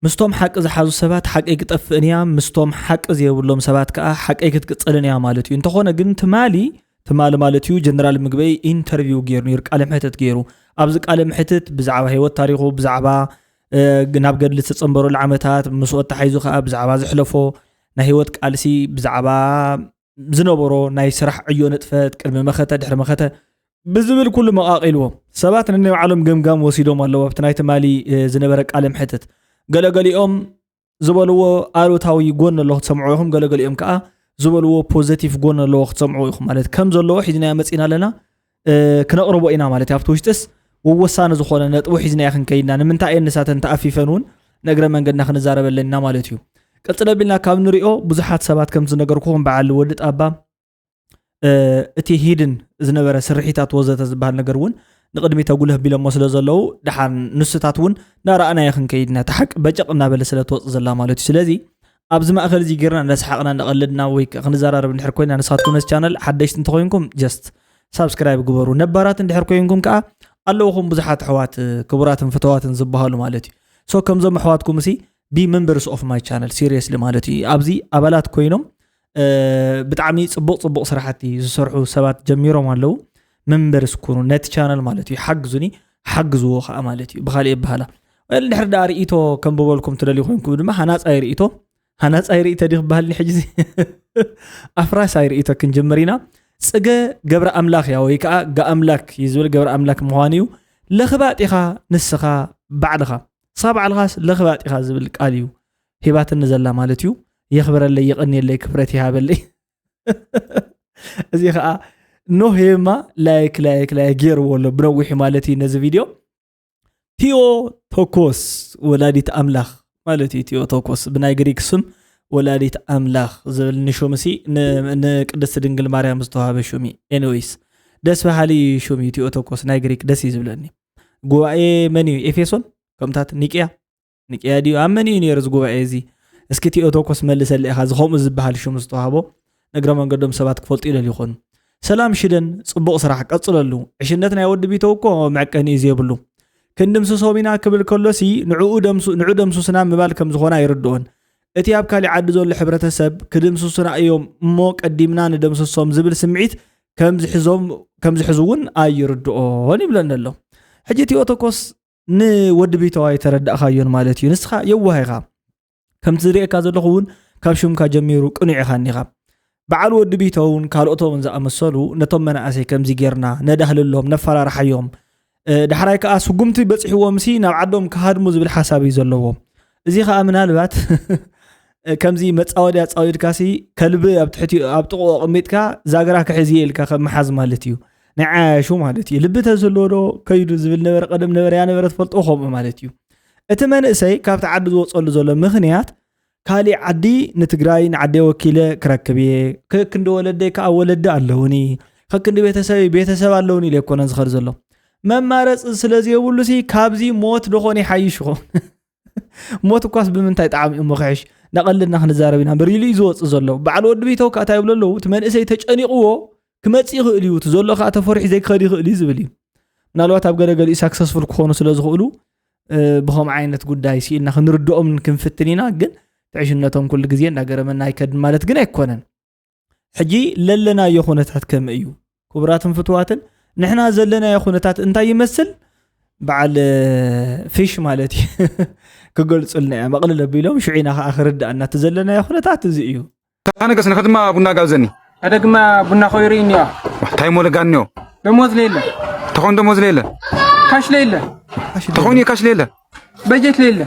ምስቶም ሓቂ ዝሓዙ ሰባት ሓቀይ ክጠፍእን እያ፣ ምስቶም ሓቂ ዘይብሎም ሰባት ከዓ ሓቀይ ክትቅፅልን እያ ማለት እዩ። እንተኾነ ግን ትማሊ ትማሊ ማለት እዩ ጀነራል ምግበይ ኢንተርቪው ገይሩ ነይሩ፣ ቃለ ምሕትት ገይሩ። ኣብዚ ቃለ ምሕትት ብዛዕባ ህይወት ታሪኹ፣ ብዛዕባ ናብ ገድሊ ዝተፀንበረሉ ዓመታት፣ ምስኡ ኣተሓሒዙ ከዓ ብዛዕባ ዘሕለፎ ናይ ህይወት ቃልሲ፣ ብዛዕባ ዝነበሮ ናይ ስራሕ ዕዮ ንጥፈት፣ ቅድሚ መኸተ ድሕሪ መኸተ ብዝብል ኩሉ መቓቒልዎ። ሰባት ነናይ ባዕሎም ገምጋም ወሲዶም ኣለዉ ኣብቲ ናይ ትማሊ ዝነበረ ቃለ ምሕትት። ገለገሊኦም ዝበልዎ ኣሉታዊ ጎን ኣለዎ ክትሰምዑ ኢኹም፣ ገለገሊኦም ከዓ ዝበልዎ ፖዘቲቭ ጎን ኣለዎ ክትሰምዑ ኢኹም። ማለት ከም ዘለዎ ሒዝናዮ መፂና ኣለና፣ ክነቕርቦ ኢና ማለት እዩ። ኣብቲ ውሽጥስ ወወሳኒ ዝኾነ ነጥቡ ሒዝናዮ ክንከይድና፣ ንምንታይ እየን ንሳተን ተኣፊፈን እውን ንእግረ መንገድና ክንዛረበለን ኢና ማለት እዩ። ቀፅለ ቢልና ካብ ንሪኦ ብዙሓት ሰባት ከም ዝነገርኩኹም በዓል ወዲ ጣባ እቲ ሂድን ዝነበረ ስርሒታት ወዘተ ዝበሃል ነገር እውን ንቕድሚት ኣጉልህ ቢሎሞ ስለ ዘለዉ፣ ደሓር ንስታት እውን እናረኣናዮ ክንከይድ ኢና። እቲ ሓቂ በጨቕ እናበለ ስለ ትወፅእ ዘላ ማለት እዩ። ስለዚ ኣብዚ ማእኸል እዚ ጌርና እንዳሰሓቕና እንዳቐለድና ወይ ከ ክንዘራረብ እንድሕር ኮይና፣ ንስኻትኩም ነዚ ቻነል ሓደሽቲ እንተኮይንኩም ጀስት ሳብስክራይብ ግበሩ። ነባራት እንድሕር ኮይንኩም ከዓ ኣለውኹም ብዙሓት ኣሕዋት ክቡራትን ፍተዋትን ዝበሃሉ ማለት እዩ። ሶ ከምዞም ኣሕዋትኩም እሲ be members of my channel seriously ማለት እዩ። ኣብዚ ኣባላት ኮይኖም ብጣዕሚ ፅቡቕ ፅቡቕ ስራሕቲ ዝሰርሑ ሰባት ጀሚሮም ኣለዉ። መንበርስ ኩኑ ነቲ ቻነል ማለት እዩ። ሓግዙኒ፣ ሓግዝዎ ከዓ ማለት እዩ። ብካሊእ ኣበሃላ ወል እንድሕር ደኣ ርእይቶ ከንብበልኩም ትደልዩ ኮይንኩም ድማ ሃናፃይ ርእይቶ፣ ሃናፃይ ርእይቶ ድዩ ክበሃል ሕጂ ኣፍራሳይ ርእይቶ ክንጅምር ኢና። ፅገ ገብረ ኣምላኽ እያ ወይ ከዓ ገኣምላክ እዩ ዝብል፣ ገብረ ኣምላክ ምዃኑ እዩ። ለኽባጥ ኢኻ ንስኻ ባዕልኻ፣ ንስኻ ባዕልኻስ ለኽባጥ ኢኻ ዝብል ቃል እዩ ሂባትኒ ዘላ ማለት እዩ። የኽብረለይ፣ የቐንየለይ፣ ክብረት ይሃበለይ። እዚ ከዓ ኖሄማ ላይክ ላይክ ላይክ ገይርዎ ኣሎ ብነዊሑ ማለት እዩ ነዚ ቪድዮ። ቲዮ ቶኮስ ወላዲት ኣምላኽ ማለት እዩ። ቲዮ ቶኮስ ብናይ ግሪክ ስም ወላዲት ኣምላኽ ዝብል ንሹም ሲ ንቅድስቲ ድንግል ማርያም ዝተዋሃበ ሹም እዩ። ኤኒዌይስ ደስ በሃሊ ሹም እዩ። ቲዮ ቶኮስ ናይ ግሪክ ደስ እዩ ዝብለኒ። ጉባኤ መን እዩ? ኤፌሶን ከምታት ኒቅያ ንቅያ ድዩ? ኣብ መን እዩ ነይሩ እዚ ጉባኤ እዚ? እስኪ ቲኦቶኮስ መልሰለይ ኢኻ። እዚ ከምኡ ዝበሃል ሽሙ ዝተዋህቦ ንእግረ መንገዶም ሰባት ክፈልጡ ይደልዩ ይኾኑ። ሰላም ሽደን፣ ጽቡቕ ስራሕ ቀጽለሉ። ዕሽነት ናይ ወዲ ቢተው እኮ መዕቀኒ እዩ ዘይብሉ። ክንድምስሶም ኢና ክብል ከሎሲ ንዕኡ ደምሱ ንዑ ደምሱስና ምባል ከም ዝኾነ ኣይርድኦን። እቲ ኣብ ካሊእ ዓዲ ዘሎ ሕብረተሰብ ክድምስሱና እዮም እሞ ቀዲምና ንደምስሶም ዝብል ስምዒት ከም ዝሕዞም ከም ዝሕዙ እውን ኣይርድኦን ይብለኒ ኣሎ። ሕጂ ቲኦቶኮስ ንወዲ ቢተው ኣይተረዳእካዮን ማለት እዩ። ንስኻ የዋህ ኢኻ። ከምቲ ዝርእየካ ዘለኹ እውን ካብ ሽምካ ጀሚሩ ቅኑዕ ኢኻ እኒኻ። በዓል ወዲ ቢተውን ካልኦቶምን ዝኣመሰሉ ነቶም መናእሰይ ከምዚ ጌርና ነዳህልሎም፣ ነፈራርሓዮም፣ እ፣ ዳሕራይ ከኣ ስጉምቲ በጺሕዎም ሲ ናብ ዓዶም ክሃድሙ ዝብል ሓሳብ እዩ ዘለዎም። እዚ ከኣ ምናልባት ከምዚ መጻወድያ ጻዊድካ ሲ ከልቢ ኣብ ትሕቲ ኣብ ጥቕኡ ኣቐሚጥካ ዛግራ ክሕዝ እየ ኢልካ ከም ምሓዝ ማለት እዩ። ናይ ዓያሹ ማለት እዩ። ልቢ ተዝህልዎ ዶ ከይዱ ዝብል ነበረ፣ ቀደም ነበረ፣ ያ ነበረ ትፈልጦ ከምኡ ማለት እዩ። እቲ መንእሰይ ካብቲ ዓዲ ዝወጸሉ ዘሎ ምኽንያት ካሊእ ዓዲ ንትግራይ ንዓደይ ወኪለ ክረክብ እየ፣ ከክንዲ ወለደይ ከኣ ወለዲ ኣለውኒ፣ ከክንዲ ቤተሰበይ ቤተሰብ ኣለውኒ ኢለ ኣይኮነን ዝኸድ ዘሎ። መማረጺ ስለ ዘየብሉ ሲ ካብዚ ሞት ዶ ኾነ ይሓይሽ ይኸውን? ሞት እኳስ ብምንታይ ጣዕሚ እዩ ምኽሕሽ? እናቐለድና ክንዛረብ ኢና እምበር ኢሉ እዩ ዝወጽእ ዘሎ። በዓል ወዲ ቢተው ከኣ እንታይ ይብሉ ኣለዉ? እቲ መንእሰይ ተጨኒቕዎ ክመጽእ ይኽእል እዩ፣ እቲ ዘሎ ከኣ ተፈሪሑ ዘይክኸድ ይኽእል እዩ ዝብል እዩ። ምናልባት ኣብ ገለገሊኡ ሳክሰስፉል ክኾኑ ስለ ዝኽእሉ፣ እ፣ ብኸምኡ ዓይነት ጉዳይ ስኢልና ክንርድኦምን ክንፍትን ኢና። ግን ትዕሽነቶም ኩሉ ግዜ እናገረመና ኣይከድን ማለት ግን ኣይኮነን። ሕጂ ለለናዮ ኩነታት ከመይ እዩ? ክቡራትን ፍቱዋትን፣ ንሕና ዘለናዮ ኩነታት እንታይ ይመስል? በዓል፣ እ፣ ፊሽ ማለት እዩ። ክገልጹልና እዮም። ኣቕልል ኣቢሎም ሽዑ ኢና ከኣ ክርድኣና። እቲ ዘለናዮ ኩነታት እዚ እዩ። ታነገስ ንኸድማ ቡና ጋብዘኒ። ኣደግማ ቡና ኮይሩ እኒዋ። እንታይ ሞለጋ እኒኦ? ደሞዝ ለየለ። ተኾን ደሞዝ ለየለ? ካሽ ለየለ። ተኾን እዩ ካሽ ለየለ? በጀት ለየለ።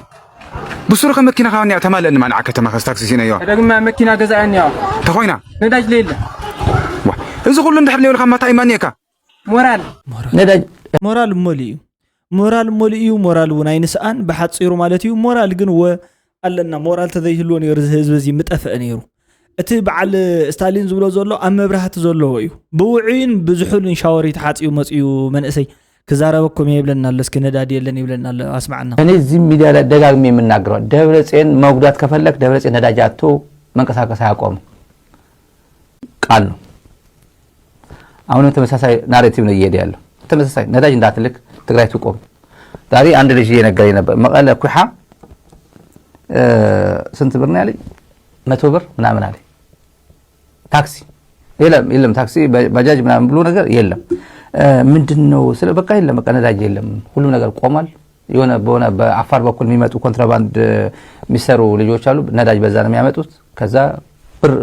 ብሱሩ ከ መኪና ካባኒ ተማለኒ ማንዓ ከተማ ከስ ታክሲ ሲነዮ። ኣደግማ መኪና ገዛኣ እኒዋ። ተኾይና? ነዳጅ ለየለ። ዋ፣ እዚ ኩሉ እንድሕር ለየብልካ ማታ ይማኒየካ? ሞራል። ነዳጅ ሞራል እሞ ልዩ። ሞራል እሞ ልዩ፣ ሞራል እውን ኣይንስኣን፣ ብሓጺሩ ማለት እዩ። ሞራል ግን ወ ኣለና። ሞራል ተዘይህልዎ ነይሩ፣ እዚ ህዝቢ እዚ ምጠፍአ ነይሩ። እቲ በዓል ስታሊን ዝብሎ ዘሎ ኣብ መብራህቲ ዘለዎ እዩ። ብውዑይን ብዝሑልን ሻወር እዩ ተሓጺቡ መጺኡ መንእሰይ ክዛረበኩም እየ ይብለና ኣሎ። እስኪ ነዳዲ የለን ይብለና ኣሎ። ኣስማዕና። እኔ እዚህ ሚዲያ ላይ ደጋግሜ የምናገረው ደብረ ጽዮን መጉዳት ከፈለግ ደብረ ጽዮን ነዳጅ አጥቶ መንቀሳቀስ አያቆምም። ቃል ነው። አሁንም ተመሳሳይ ናሬቲቭ ነው እየሄደ ያለው። ተመሳሳይ ነዳጅ እንዳትልክ ትግራይ ትቆም። ዛሬ አንድ ልጅ እየነገረኝ ነበር። መቀለ ኩሓ ስንት ብር ነው ያለኝ? መቶ ብር ምናምን አለኝ። ታክሲ የለም የለም፣ ታክሲ ባጃጅ ምናምን ብሎ ነገር የለም። ምንድን ነው ስለ በቃ የለም፣ በቃ ነዳጅ የለም፣ ሁሉም ነገር ቆሟል። የሆነ በሆነ በአፋር በኩል የሚመጡ ኮንትራባንድ የሚሰሩ ልጆች አሉ። ነዳጅ በዛ ነው የሚያመጡት። ከዛ ብር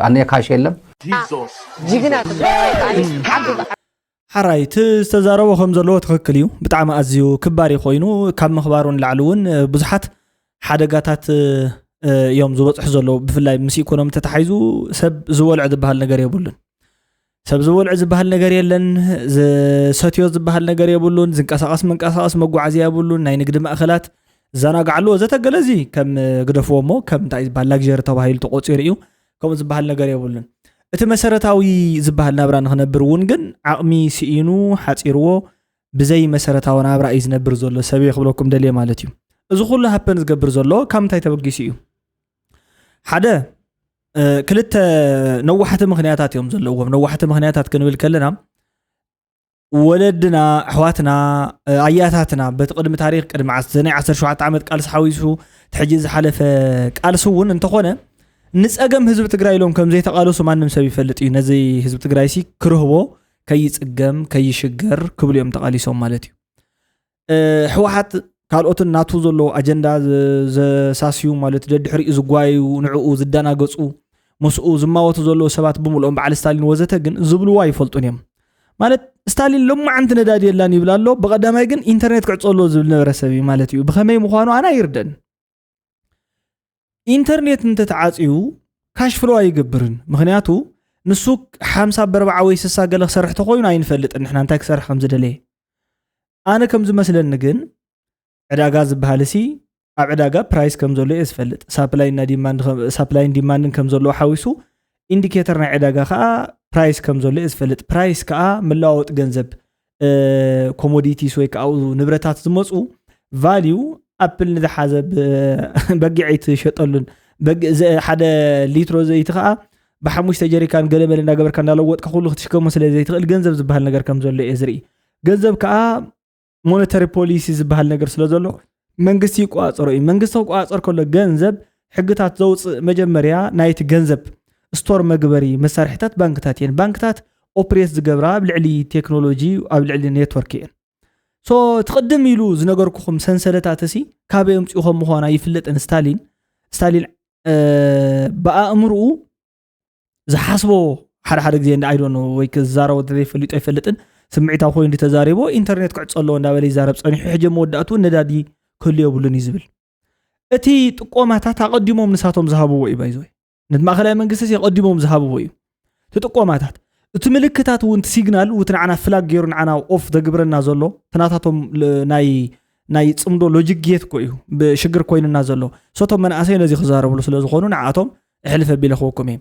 አንደኛ ካሽ የለም። ጅግና ትግራይ። ሓራይ እቲ ዝተዛረቦ ከም ዘለዎ ትኽክል እዩ። ብጣዕሚ ኣዝዩ ክባሪ ኮይኑ ካብ ምኽባሩ ንላዕሊ እውን ብዙሓት ሓደጋታት እዮም ዝበፅሑ ዘለዉ። ብፍላይ ምስ ኢኮኖሚ ተታሒዙ ሰብ ዝበልዖ ዝበሃል ነገር የብሉን። ሰብ ዝበልዖ ዝበሃል ነገር የለን። ዝሰትዮ ዝበሃል ነገር የብሉን። ዝንቀሳቐስ መንቀሳቐስ መጓዓዝያ የብሉን። ናይ ንግዲ ማእኸላት ዝዘናግዓሉ ወዘተ ገለ እዚ ከም ግደፍዎ እሞ ከም እንታይ ዝበሃል ላግሪ ተባሂሉ ተቆፂሩ እዩ። ከምኡ ዝበሃል ነገር የብሉን። እቲ መሰረታዊ ዝበሃል ናብራ ንክነብር እውን ግን ዓቕሚ ስኢኑ ሓፂርዎ ብዘይ መሰረታዊ ናብራ እዩ ዝነብር ዘሎ ሰብ እየ ክብለኩም ደልየ ማለት እዩ። እዚ ኩሉ ሃፐን ዝገብር ዘሎ ካብ ምንታይ ተበጊሱ እዩ? ሓደ ክልተ ነዋሕቲ ምክንያታት እዮም ዘለዎም። ነዋሕቲ ምክንያታት ክንብል ከለና ወለድና ኣሕዋትና ኣያታትና በቲ ቅድሚ ታሪክ ቅድሚ ናይ ዓሰርተ ሸውዓተ ዓመት ቃልሲ ሓዊሱ ሕጂ ዝሓለፈ ቃልሲ እውን እንተኾነ ንፀገም ህዝቢ ትግራይ ኢሎም ከም ዘይተቃለሱ ማንም ሰብ ይፈልጥ እዩ። ነዚ ህዝቢ ትግራይ ሲ ክርህቦ ከይፅገም ከይሽገር ክብሉ እዮም ተቃሊሶም ማለት እዩ። ህወሓት ካልኦትን ናቱ ዘሎ ኣጀንዳ ዘሳስዩ ማለት ደድሕሪኡ ዝጓዩ ንዕኡ ዝደናገፁ ምስኡ ዝማወቱ ዘለዉ ሰባት ብምልኦም በዓል ስታሊን ወዘተ ግን ዝብልዎ ኣይፈልጡን እዮም። ማለት ስታሊን ሎማዓንቲ ነዳዲ የላን ይብል ኣሎ። ብቐዳማይ ግን ኢንተርኔት ክዕፀሎ ዝብል ነበረ ሰብ እዩ ማለት እዩ። ብኸመይ ምዃኑ ኣነ ኣይርደን። ኢንተርኔት እንተተዓፅዩ ካሽ ፍሎ ኣይገብርን። ምክንያቱ ንሱ ሓምሳ በርባዓ ወይ ስሳ ገለ ክሰርሕ ተኮይኑ ኣይንፈልጥን ንሕና እንታይ ክሰርሕ ከም ዝደለየ። ኣነ ከም ዝመስለኒ ግን ዕዳጋ ዝበሃል ሲ ኣብ ዕዳጋ ፕራይስ ከም ዘሎ እየ ዝፈልጥ። ሳፕላይን ዲማንድን ከም ዘለዎ ሓዊሱ ኢንዲኬተር ናይ ዕዳጋ ከዓ ፕራይስ ከም ዘሎ እየ ዝፈልጥ። ፕራይስ ከዓ መለዋወጢ ገንዘብ ኮሞዲቲስ ወይ ከዓ ንብረታት ዝመፁ ቫሊዩ ኣፕል ንዝሓዘ በጊዐይ ትሸጠሉን ሓደ ሊትሮ ዘይቲ ከዓ ብሓሙሽተ ጀሪካን ገለመለ እናገበርካ እናለወጥካ ኩሉ ክትሽከሞ ስለ ዘይትኽእል ገንዘብ ዝበሃል ነገር ከም ዘሎ እየ ዝርኢ። ገንዘብ ከዓ ሞኔተሪ ፖሊሲ ዝበሃል ነገር ስለ ዘሎ መንግስቲ ይቆፃፀሮ እዩ። መንግስቲ ክቆፃፀር ከሎ ገንዘብ ሕግታት ዘውፅእ መጀመርያ ናይቲ ገንዘብ ስቶር መግበሪ መሳርሕታት ባንክታት እየን። ባንክታት ኦፕሬት ዝገብራ ኣብ ልዕሊ ቴክኖሎጂ ኣብ ልዕሊ ኔትወርክ እየን። ሶ ትቕድም ኢሉ ዝነገርኩኹም ሰንሰለታት እሲ ካበይ ኣምፅኡ ከም ምዃና ይፍለጥን። ስታሊን ስታሊን ብኣእምርኡ ዝሓስቦ ሓደ ሓደ ግዜ እንዳ ኣይዶኖ ወይ ክዛረቦ ዘይፈሊጦ ኣይፈልጥን ስምዒታዊ ኮይኑ ተዛሪቦ ኢንተርኔት ክዕፀ ኣለዎ እንዳበለ ይዛረብ ፀኒሑ። ሕጂ መወዳእቱ ነዳዲ ክህሉ የብሉን እዩ ዝብል። እቲ ጥቆማታት ኣቐዲሞም ንሳቶም ዝሃብዎ እዩ ባይዘወይ ነቲ ማእኸላይ መንግስቲ ኣቐዲሞም ዝሃብዎ እዩ። እቲ ጥቆማታት እቲ ምልክታት እውን ሲግናል ውቲ ንዓና ፍላግ ገይሩ ንዓና ኦፍ ዘግብረና ዘሎ ትናታቶም ናይ ናይ ፅምዶ ሎጂክ ጌት እኮ እዩ ብሽግር ኮይንና ዘሎ። ሶቶም መናእሰይ ነዚ ክዛረብሉ ስለ ዝኾኑ ንዓቶም እሕልፍ ኣቢለ ክወኩም እየ።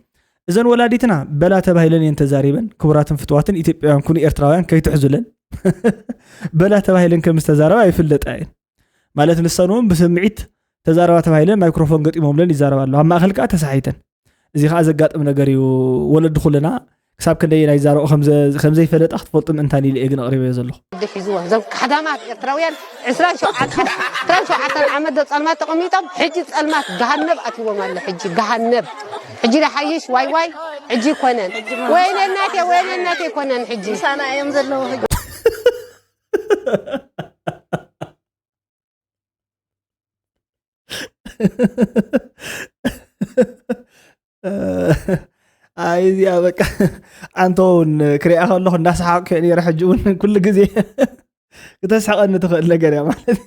እዘን ወላዲትና በላ ተባሂለን እየን ተዛሪበን። ክቡራትን ፍትዋትን ኢትዮጵያውያን ኩኑ ኤርትራውያን ከይትሕዙለን። በላ ተባሂለን ከም ዝተዛረባ ይፍለጣ እየን። ማለት ንሰን እውን ብስምዒት ተዛረባ ተባሂለን ማይክሮፎን ገጢሞምለን ይዛረባ ኣለዋ። ኣብ ማእኸል ከዓ ተሳሒተን። እዚ ከዓ ዘጋጥም ነገር እዩ። ወለዲ ኩልና ክሳብ ክንደየናይ ይዛረቦ ከም ዘይፈለጣ ክትፈልጡ ምእንታን ኢለ እየ ግን ኣቕሪበዮ ዘለኹ። ሕጂ ሒዝዎ እዞም ካሕዳማት ኤርትራውያን ዕስራን ሸውዓተን ዓመት ዶ ጸልማት ተቐሚጦም ሕጂ ጸልማት ገሃነብ ኣትይዎም ኣሎ። ሕጂ ገሃነብ ሕጂ ዶ ሓይሽ ዋይ ዋይ ሕጂ ይኮነን ወይነ እናቴ ወይነ እናቴ ይኮነን ሕጂ ምሳና እዮም ዘለዉ ሕጂ ኣይ እዚኣ በቃ ኣንተ እውን ክሪኣ ከለኹ እንዳሰሓቅኩ እየ ነረ ሕጂ እውን ኩሉ ግዜ ክተስሕቀኒ ትኽእል ነገር እያ ማለት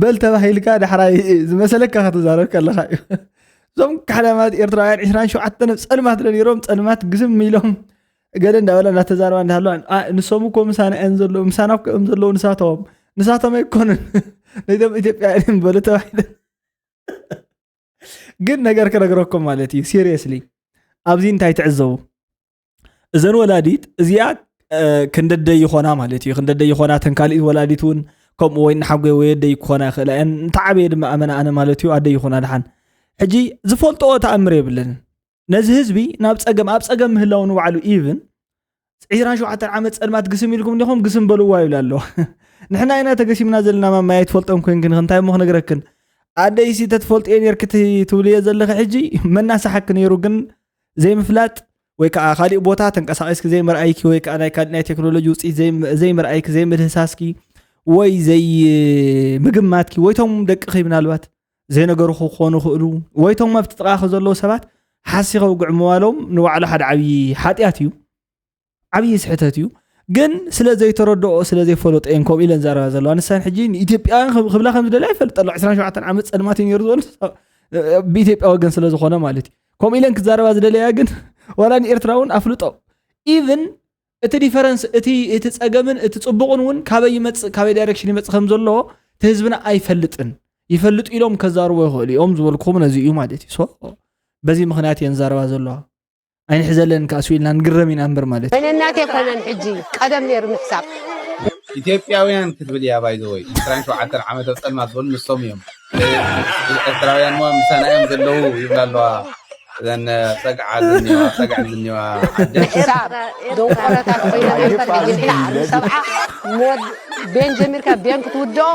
በል ተባሂልካ ዳሕራይ ዝመሰለካ ክትዛረብ ከለካ እዩ እዞም ካሕዳማት ኤርትራውያን ዕስራን ሸውዓተን ኣብ ፀልማት ዶ ነይሮም ፀልማት ግዝም ኢሎም ገለ እንዳበላ እንዳተዛረባ እንዳሃለዋ ንሶም እኮ ምሳና እዮም ዘለዉ ምሳና እኮ እዮም ዘለዉ ንሳቶም ንሳቶም ኣይኮኑን ነቶም ኢትዮጵያውያን እዮም በሉ ተባሂለን ግን ነገር ክነግረኩም ማለት እዩ ሲሪየስሊ ኣብዚ እንታይ ትዕዘቡ እዘን ወላዲት እዚኣ ክንደደይ ይኾና ማለት እዩ ክንደደይ ይኾና ተን ካልእ ወላዲት እውን ከምኡ ወይ ንሓጎይ ወይ ኣደይ ክኾና ይኽእላ እየን እንተዓበየ ድማ ኣመና ኣነ ማለት እዩ ኣደይ ይኾና ድሓን ሕጂ ዝፈልጥኦ ተኣምር የብለንን ነዚ ህዝቢ ናብ ፀገም ኣብ ፀገም ምህላው ንባዕሉ ኢቭን ዕስራን ሸውዓተን ዓመት ፀልማት ግስም ኢልኩም እንዲኹም ግስም በልዋ ይብል ኣሎ ንሕና ኢና ተገሲምና ዘለና ማማይ ኣይትፈልጦም ኮይንክን እንታይ እሞ ክነግረክን ኣደይሲ ተትፈልጥዮ ነርኪ እቲ ትብልዮ ዘለኺ ሕጂ መናሳሓኪ ነይሩ፣ ግን ዘይምፍላጥ ወይ ከዓ ካሊእ ቦታ ተንቀሳቂስኪ ዘይምርኣይኪ ወይ ከዓ ናይ ካሊእ ናይ ቴክኖሎጂ ውፅኢት ዘይም- ዘይምርኣይኪ ዘይምድህሳስኪ ወይ ዘይምግማትኪ ወይ ቶም ደቅኺ ምናልባት ዘይነገርኹ ክኾኑ ይኽእሉ ወይ ቶም ኣብቲ ጥቓኺ ዘለዉ ሰባት ሓሲኸ ውግዕ ምባሎም ንባዕሉ ሓደ ዓብዪ ሓጢኣት እዩ። ዓብዪ ስሕተት እዩ። ግን ስለ ዘይተረድኦ ስለ ዘይፈለጦ እየን ከምኡ ኢለን ዘረባ ዘለዋ። ንሳን ሕጂ ንኢትዮጵያውያን ክብ- ክብላ ከም ዝደልያ ይፈልጥ ኣሎ። ዕስራን ሸውዓተን ዓመት ጸልማት እዩ ነይሩ ዝበሉ ብኢትዮጵያ ወገን ስለ ዝኾነ ማለት እዩ። ከምኡ ኢለን ክዛረባ ዝደለያ ግን ዋላ ንኤርትራ እውን ኣፍልጦ ኢቭን እቲ ዲፈረንስ እቲ እቲ ጸገምን እቲ ጽቡቕን እውን ካበይ ይመጽእ ካበይ ዳይሬክሽን ይመጽእ ከም ዘሎ እቲ ህዝብና ኣይፈልጥን። ይፈልጡ ኢሎም ከዛርቦ ይኽእሉ እዮም ዝበልኩም ነዚ እዩ ማለት እዩ። ሶ በዚ ምኽንያት እየን ዘረባ ዘለዋ። ኣይንሕዘለን ከኣ ስኢልና ንግረም ኢና እምበር ማለት እዩ። ወይነ እናቴ ኣይኮነን ሕጂ ቀደም ነይሩ ምሕሳብ ኢትዮጵያውያን ክትብል እያ ባይዘወይ ዕስራን ሸውዓተን ዓመት ኣብ ጸልማት ዝበሉ ንሶም እዮም። ኤርትራውያን ሞ ምሳና እዮም ዘለዉ ይብላ ኣለዋ። እዘን ጸግዓ ዝኒዋ ጸግዕ ዝኒዋ ዓደ ምሕሳብ ደንቆሮታት ኮይነ ነበር ንሕና ዓርቢ ሰብዓ ሞድ ቤን ጀሚርካ ቤን ክትውድኦ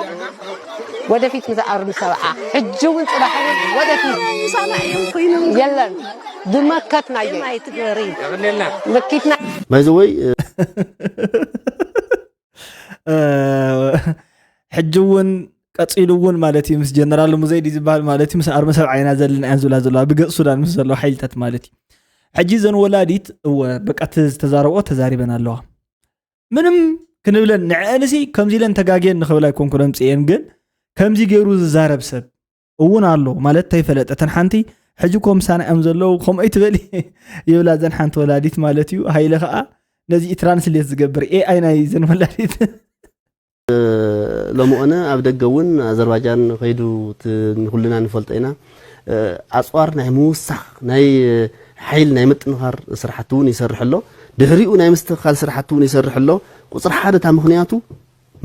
ወደፊት ምስ ዓርቢ ሰብዓ ሕጂ እውን ጽባሕ እውን ወደፊት የለን ዝመከትናዮ መኪትና ባይዘወይ ሕጂ እውን ቀፂሉ እውን ማለት እዩ ምስ ጀነራል ሙዘይዲ ዝበሃል ማለት እዩ ምስ ኣርሚ ሰብ ዓይና ዘለና እያን ዝብላ ዘለዋ ብገፅ ሱዳን ምስ ዘለዋ ሓይልታት ማለት እዩ። ሕጂ ዘን ወላዲት እወ በቃ እቲ ዝተዛረብኦ ተዛሪበን ኣለዋ። ምንም ክንብለን ንዐአንሲ ከምዚ ኢለን ተጋግየን ንኽብል ኣይኮንኩ ደምፅየን ግን ከምዚ ገይሩ ዝዛረብ ሰብ እውን ኣሎ ማለት ተይፈለጠ እተን ሓንቲ ሕጂ ኮ ምሳና እዮም ዘለዉ ከምኡ ኣይትበሊ ይብላ ዘን ሓንቲ ወላዲት ማለት እዩ። ሃይለ ከዓ ነዚ ትራንስሌት ዝገብር ኤኣይ ናይ ዘን ወላዲት ሎምኦነ ኣብ ደገ እውን ኣዘርባጃን ከይዱ ንኩልና ንፈልጦ ኢና። ኣፅዋር ናይ ምውሳኽ ናይ ሓይል ናይ ምጥንኻር ስራሕቲ እውን ይሰርሕ ኣሎ። ድሕሪኡ ናይ ምስትኽኻል ስራሕቲ እውን ይሰርሕ ኣሎ። ቁፅሪ ሓደ እታ ምኽንያቱ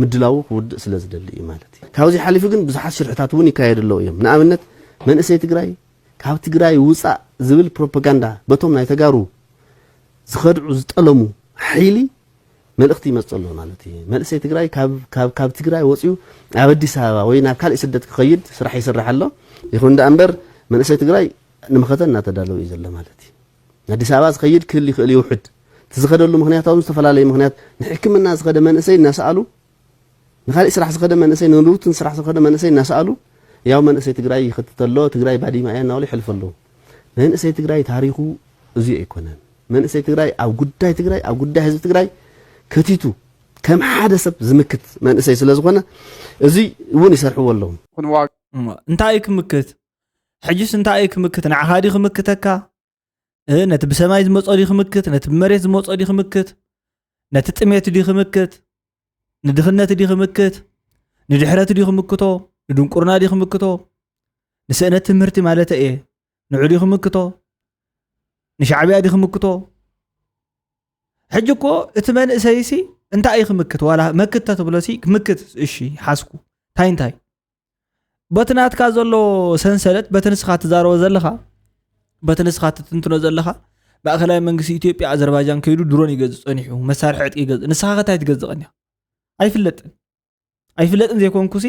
ምድላዉ ክውድእ ስለ ዝደሊ እዩ ማለት እዩ። ካብዚ ሓሊፉ ግን ብዙሓት ሽርሕታት እውን ይካየዱ ኣለዉ እዮም። ንኣብነት መንእሰይ ትግራይ ካብ ትግራይ ውፃእ ዝብል ፕሮፓጋንዳ በቶም ናይ ተጋሩ ዝኸድዑ ዝጠለሙ ሓይሊ መልእኽቲ ይመፅእ ኣሎ ማለት እዩ። መንእሰይ ትግራይ ካብ ትግራይ ወፂኡ ኣብ ኣዲስ ኣበባ ወይ ናብ ካልእ ስደት ክኸይድ ስራሕ ይስራሕ ኣሎ። ይኹን ደኣ እምበር መንእሰይ ትግራይ ንመኸተ እናተዳለወ እዩ ዘሎ ማለት እዩ። ኣዲስ ኣበባ ዝኸይድ ክህል ይኽእል ይውሕድ እቲ ዝኸደሉ ምክንያት ኣብ ዝተፈላለዩ ምክንያት ንሕክምና ዝኸደ መንእሰይ እናሰኣሉ ንካሊእ ስራሕ ዝኸደ መንእሰይ ንሩትን ስራሕ ዝኸደ መንእሰይ እናሰኣሉ ያው መንእሰይ ትግራይ ይኸትተሎ ትግራይ ባዲማ እያ እናበሉ ይሕልፈ ኣለዉ። መንእሰይ ትግራይ ታሪኹ እዚ ኣይኮነን። መንእሰይ ትግራይ ኣብ ጉዳይ ትግራይ ኣብ ጉዳይ ህዝቢ ትግራይ ከቲቱ ከም ሓደ ሰብ ዝምክት መንእሰይ ስለ ዝኾነ እዚ እውን ይሰርሕዎ ኣለዉ። እንታይ እዩ ክምክት? ሕጅስ እንታይ እዩ ክምክት? ንዓኻ ድዩ ክምክተካ? እ፣ ነቲ ብሰማይ ዝመጾ ድዩ ክምክት? ነቲ ብመሬት ዝመጾ ድዩ ክምክት? ነቲ ጥሜት ድዩ ክምክት? ንድኽነት ድዩ ክምክት? ንድሕረት ድዩ ክምክቶ? ንድንቁርና ድዩ ክምክቶ? ንስእነት ትምህርቲ ማለት እየ። ንዑ ድዩ ክምክቶ? ንሻዕብያ ድዩ ክምክቶ? ሕጂ እኮ እቲ መንእሰይሲ እንታይ እዩ ክምክት? ዋላ መክት ተትብሎሲ ክምክት፣ እሺ ሓዝኩ። እንታይ እንታይ? በቲ ናትካ ዘሎ ሰንሰለት፣ በቲ ንስኻ ትዛረቦ ዘለኻ፣ በቲ ንስኻ ትትንትኖ ዘለኻ፣ ማእኸላይ መንግስቲ ኢትዮጵያ ኣዘርባይጃን ከይዱ ድሮን ይገዝእ ጸኒሑ፣ መሳርሒ ዕጥቂ ይገዝእ። ንስኻ ከ እንታይ ትገዝእ ቀኒኻ? ኣይፍለጥን። ኣይፍለጥን ዘይኮንኩሲ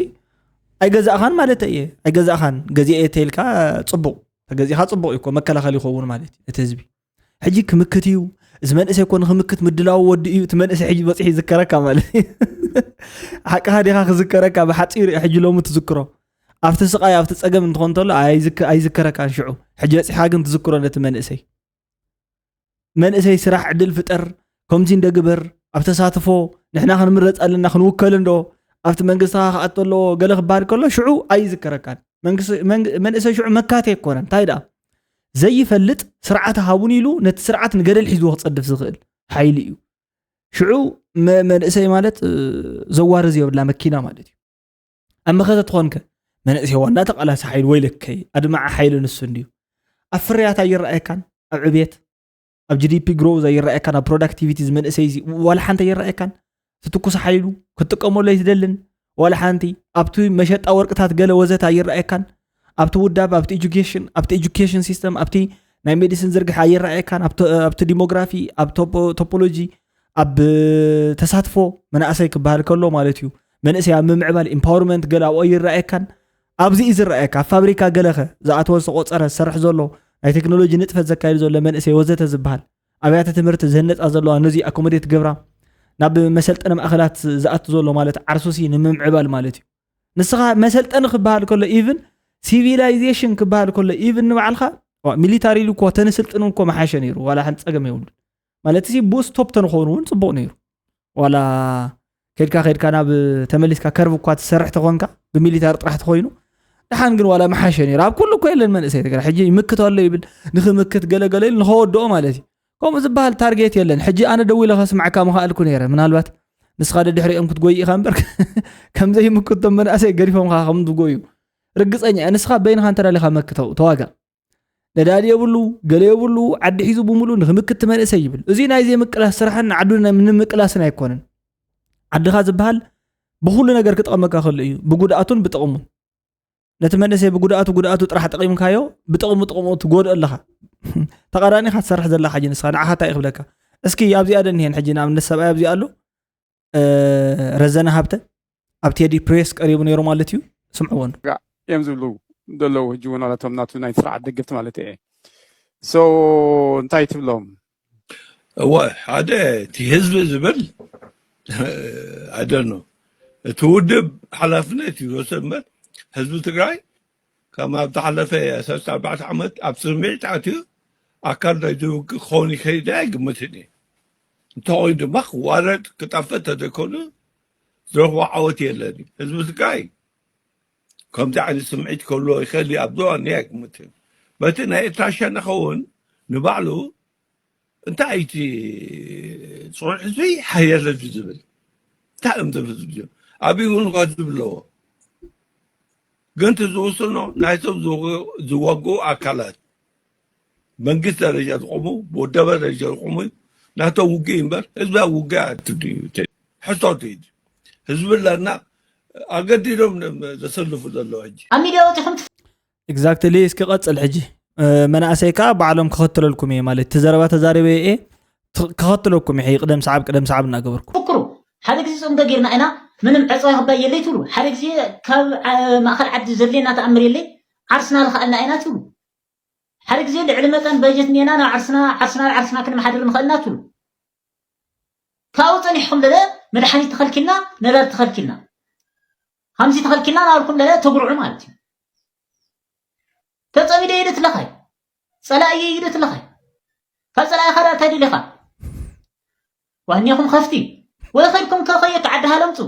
ኣይገዛእኻን ማለት እየ። ኣይገዛእኻን፣ ገዚኤ እየ ተይልካ ጽቡቕ። ተገዚእኻ ጽቡቕ እዩ እኮ፣ መከላኸሊ ይኸውን ማለት እዩ ነቲ ህዝቢ። ሕጂ ክምክት እዩ፣ እዚ መንእሰይ እኮ ንኽምክት ምድላው ወዲ እዩ። እቲ መንእሰይ ሕጂ በፂሑ ይዝከረካ ማለት እዩ። ሓቅኻ ዲኻ ክዝከረካ? ብሓፂሩ እዩ ሕጂ ሎሚ ትዝክሮ። ኣብቲ ስቓይ ኣብቲ ፀገም እንትኾን እንተሎ ኣይዝክ- ኣይዝከረካን ሽዑ። ሕጂ በፂሕካ ግን ትዝክሮ ነቲ መንእሰይ። መንእሰይ ስራሕ ዕድል ፍጠር፣ ከምዚ እንደግበር፣ ኣብ ተሳትፎ ንሕና ክንምረፅ ኣለና፣ ክንውከል እንዶ ኣብቲ መንግስቲ ክኣቶ ኣለዎ ገለ ክበሃል ከሎ ሽዑ ኣይዝከረካን። መንግስቲ- መንግ- መንእሰይ ሽዑ መካተ ኣይኮነን። እንታይ ደኣ ዘይፈልጥ ስርዓት ሃቡን ኢሉ ነቲ ስርዓት ንገደል ሒዝዎ ክፀድፍ ዝኽእል ሓይሊ እዩ። ሽዑ መ- መንእሰይ ማለት እ፣ ዘዋርዝ የብላ መኪና ማለት እዩ። ኣብ መኸተ ትኾንከ መንእሰይ ዋና ተቓላሲ ሓይሊ ወይለከይ ኣድማዒ ሓይሊ ንሱ እንድዩ። ኣብ ፍርያት ኣይረኣየካን፣ ኣብ ዕብየት፣ ኣብ ጂ ዲ ፒ ግሮውዝ ኣይረኣየካን፣ ኣብ ፕሮዳክቲቪቲ ዝመንእሰይ እዚ ዋላ ሓንቲ ኣይረኣየካን። ትትኩስ ሓይሉ ክትጥቀመሉ ኣይትደልን ዋላ ሓንቲ። ኣብቲ መሸጣ ወርቅታት ገለ ወዘተ ኣይረኣየካን። ኣብቲ ውዳብ፣ ኣብቲ ኤጁኬሽን፣ ኣብቲ ኤጁኬሽን ሲስተም፣ ኣብቲ ናይ ሜዲሲን ዝርግሐ ኣይረኣየካን። ኣብቲ ኣብቲ ዲሞግራፊ፣ ኣብ ቶፖ- ቶፖሎጂ፣ ኣብ ተሳትፎ መናእሰይ ክበሃል ከሎ ማለት እዩ። መንእሰይ ኣብ ምምዕባል ኢምፓወርመንት ገለ ኣብኡ ኣይረኣየካን። ኣብዚ እዩ ዝረኣየካ። ኣብ ፋብሪካ ገለኸ ዝኣተወ ዝተቆፀረ ዝሰርሕ ዘሎ ናይ ቴክኖሎጂ ንጥፈት ዘካየዱ ዘሎ መንእሰይ ወዘተ ዝበሃል ኣብያተ ትምህርቲ ዝህነፃ ዘለዋ ነዚ ኣኮሞዴት ገብራ ናብ መሰልጠኒ ማእኸላት ዝኣቱ ዘሎ ማለት ዓርሱሲ ንምምዕባል ማለት እዩ። ንስኻ መሰልጠኒ ክበሃል ከሎ ኢቭን ሲቪላይዜሽን ክበሃል ከሎ ኢቭን ንባዕልኻ ሚሊታሪ ኢሉ እኮ ተንስልጥኑ እኮ መሓሸ ነይሩ ዋላ ሓንቲ ፀገም የብሉ። ማለት ሲ ብኡ ስቶፕ ተንኾኑ እውን ፅቡቕ ነይሩ። ዋላ ከድካ ከድካ ናብ ተመሊስካ ከርብ እኳ ትሰርሕ ተኾንካ ብሚሊታሪ ጥራሕ ተኾይኑ ደሓን ግን ዋላ መሓሸ ነይሩ። ኣብ ኩሉ እኮ የለን መንእሰይ ትግራይ ሕጂ ይምክት ኣሎ ይብል ንክምክት ገለገለ ኢሉ ንኸወድኦ ማለት እዩ። ከምኡ ዝበሃል ታርጌት የለን። ሕጂ ኣነ ደዊለ ከስማዕካ ምኽኣልኩ ነይረ። ምናልባት ንስኻ ደድሕሪኦም ክትጎይ ኢኻ እምበር ከም ዘይምክቶም መናእሰይ ገዲፎምኻ ከም ዝጎዩ ርግፀኛ እየ። ንስኻ በይንኻ እንተዳሊኻ መክተው ተዋጋእ። ነዳዲ የብሉ፣ ገለ የብሉ፣ ዓዲ ሒዙ ብምሉ ንክምክት መንእሰይ ይብል። እዚ ናይ ዘይምቅላስ ስራሕን ንዓዱ ንምቅላስን ኣይኮነን። ዓድኻ ዝበሃል ብኩሉ ነገር ክጠቕመካ ከሎ እዩ፣ ብጉድኣቱን ብጥቕሙን። ነቲ መንእሰይ ብጉድኣቱ ጉድኣቱ ጥራሕ ጠቒምካዮ ብጥቕሙ ጥቕሙ ትጎድኦ ኣለኻ። ተቓራኒኻ ትሰርሕ ዘለኻ ሕጂ ንስኻ ንዓኻ እንታይ እዩ ክብለካ? እስኪ ኣብዚኣ ደኒሄን ሕጂ ንኣብነት ሰብኣይ ኣብዚ ኣሎ ረዘነ ሃብተ ኣብ ቴዲ ፕሬስ ቀሪቡ ነይሩ ማለት እዩ። ስምዕዎ እዮም ዝብሉ ዘለዉ ሕጂ እውን ኣላቶም ናቱ ናይ ስርዓት ደገፍቲ ማለት እየ። ሶ እንታይ ትብሎም? እወ ሓደ እቲ ህዝቢ ዝብል ኣይደኖ እቲ ውድብ ሓላፍነት ይወስድ እምበር ህዝቢ ትግራይ ካብ ኣብ ዝሓለፈ ሰለስተ ኣርባዕተ ዓመት ኣብ ስምዒት ኣትዩ ኣካል ናይ ዝውግእ ክኸውን ይኸይድ ኣይግምትን እየ። እንተኾይኑ ድማ ክዋረድ ክጠፍእ ተዘይኮኑ ዝረኽቦ ዓወት የለን እዩ። ህዝቢ ትግራይ ከምዚ ዓይነት ስምዒት ከሎ ይኽእል እዩ ኣብዚ እዋን እየ ኣይግምትን። በቲ ናይ ኤርትራ ሸነኸ እውን ንባዕሉ እንታይ እቲ ፅኑዕ ህዝቢ ሓያል ህዝቢ ዝብል እንታይ እዮም ዝብል ህዝቢ እዮም ኣብይ እውን ኳ ዝብለዎ ግን እቲ ዝውስኖ ናይቶም ዝወግኡ ኣካላት መንግስት ደረጃ ዝቆሙ ብወደበ ደረጃ ዝቆሙ ናቶም ውግእ እምበር ህዝባዊ ውግእ ኣትድዩ ሕቶ ትሂድ ህዝቢ ኣለና ኣገዲዶም ዘሰልፉ ዘለዉ ሕጂ ኣብ ሚድያ ወፂኹም exactly እስኪ ቀፅል ሕጂ መናእሰይ ከዓ ባዕሎም ክኸትለልኩም እየ ማለት እቲ ዘረባ ተዛሪበ እየ ክኸትለኩም እየ ቅደም ሰዓብ ቅደም ሰዓብ እናገበርኩም ፍክሩ ሓደ ግዜ ፅምዶ ጌርና ኢና ምንም ዕፅዋ ክባይ የለይ ትብሉ ሓደ ግዜ ካብ ማእኸል ዓዲ ዘድልየና ተኣምር የለይ ዓርስና ልኽኣልና ኢና ትብሉ ሓደ ግዜ ልዕሊ መጠን በጀት ኔና ናብ ዓርስና ዓርስና ዓርስና ክንመሓድር ንኽእልና ትብሉ ካብኡ ፀኒሕኩም ለለ መድሓኒት ተኸልኪልና ነዳድ ተኸልኪልና ከምዚ ተኸልኪልና ናበልኩም ለለ ተጉርዑ ማለት እዩ ተፀሚደ ይደ ትለኻይ ፀላእየ ይደ ትለኻይ ካብ ፀላእኻ ዳ እንታይ ደሊኻ ዋኒኹም ከፍቲ ወይ ኸድኩም ከኸየት ዓዲ ሃለምፁ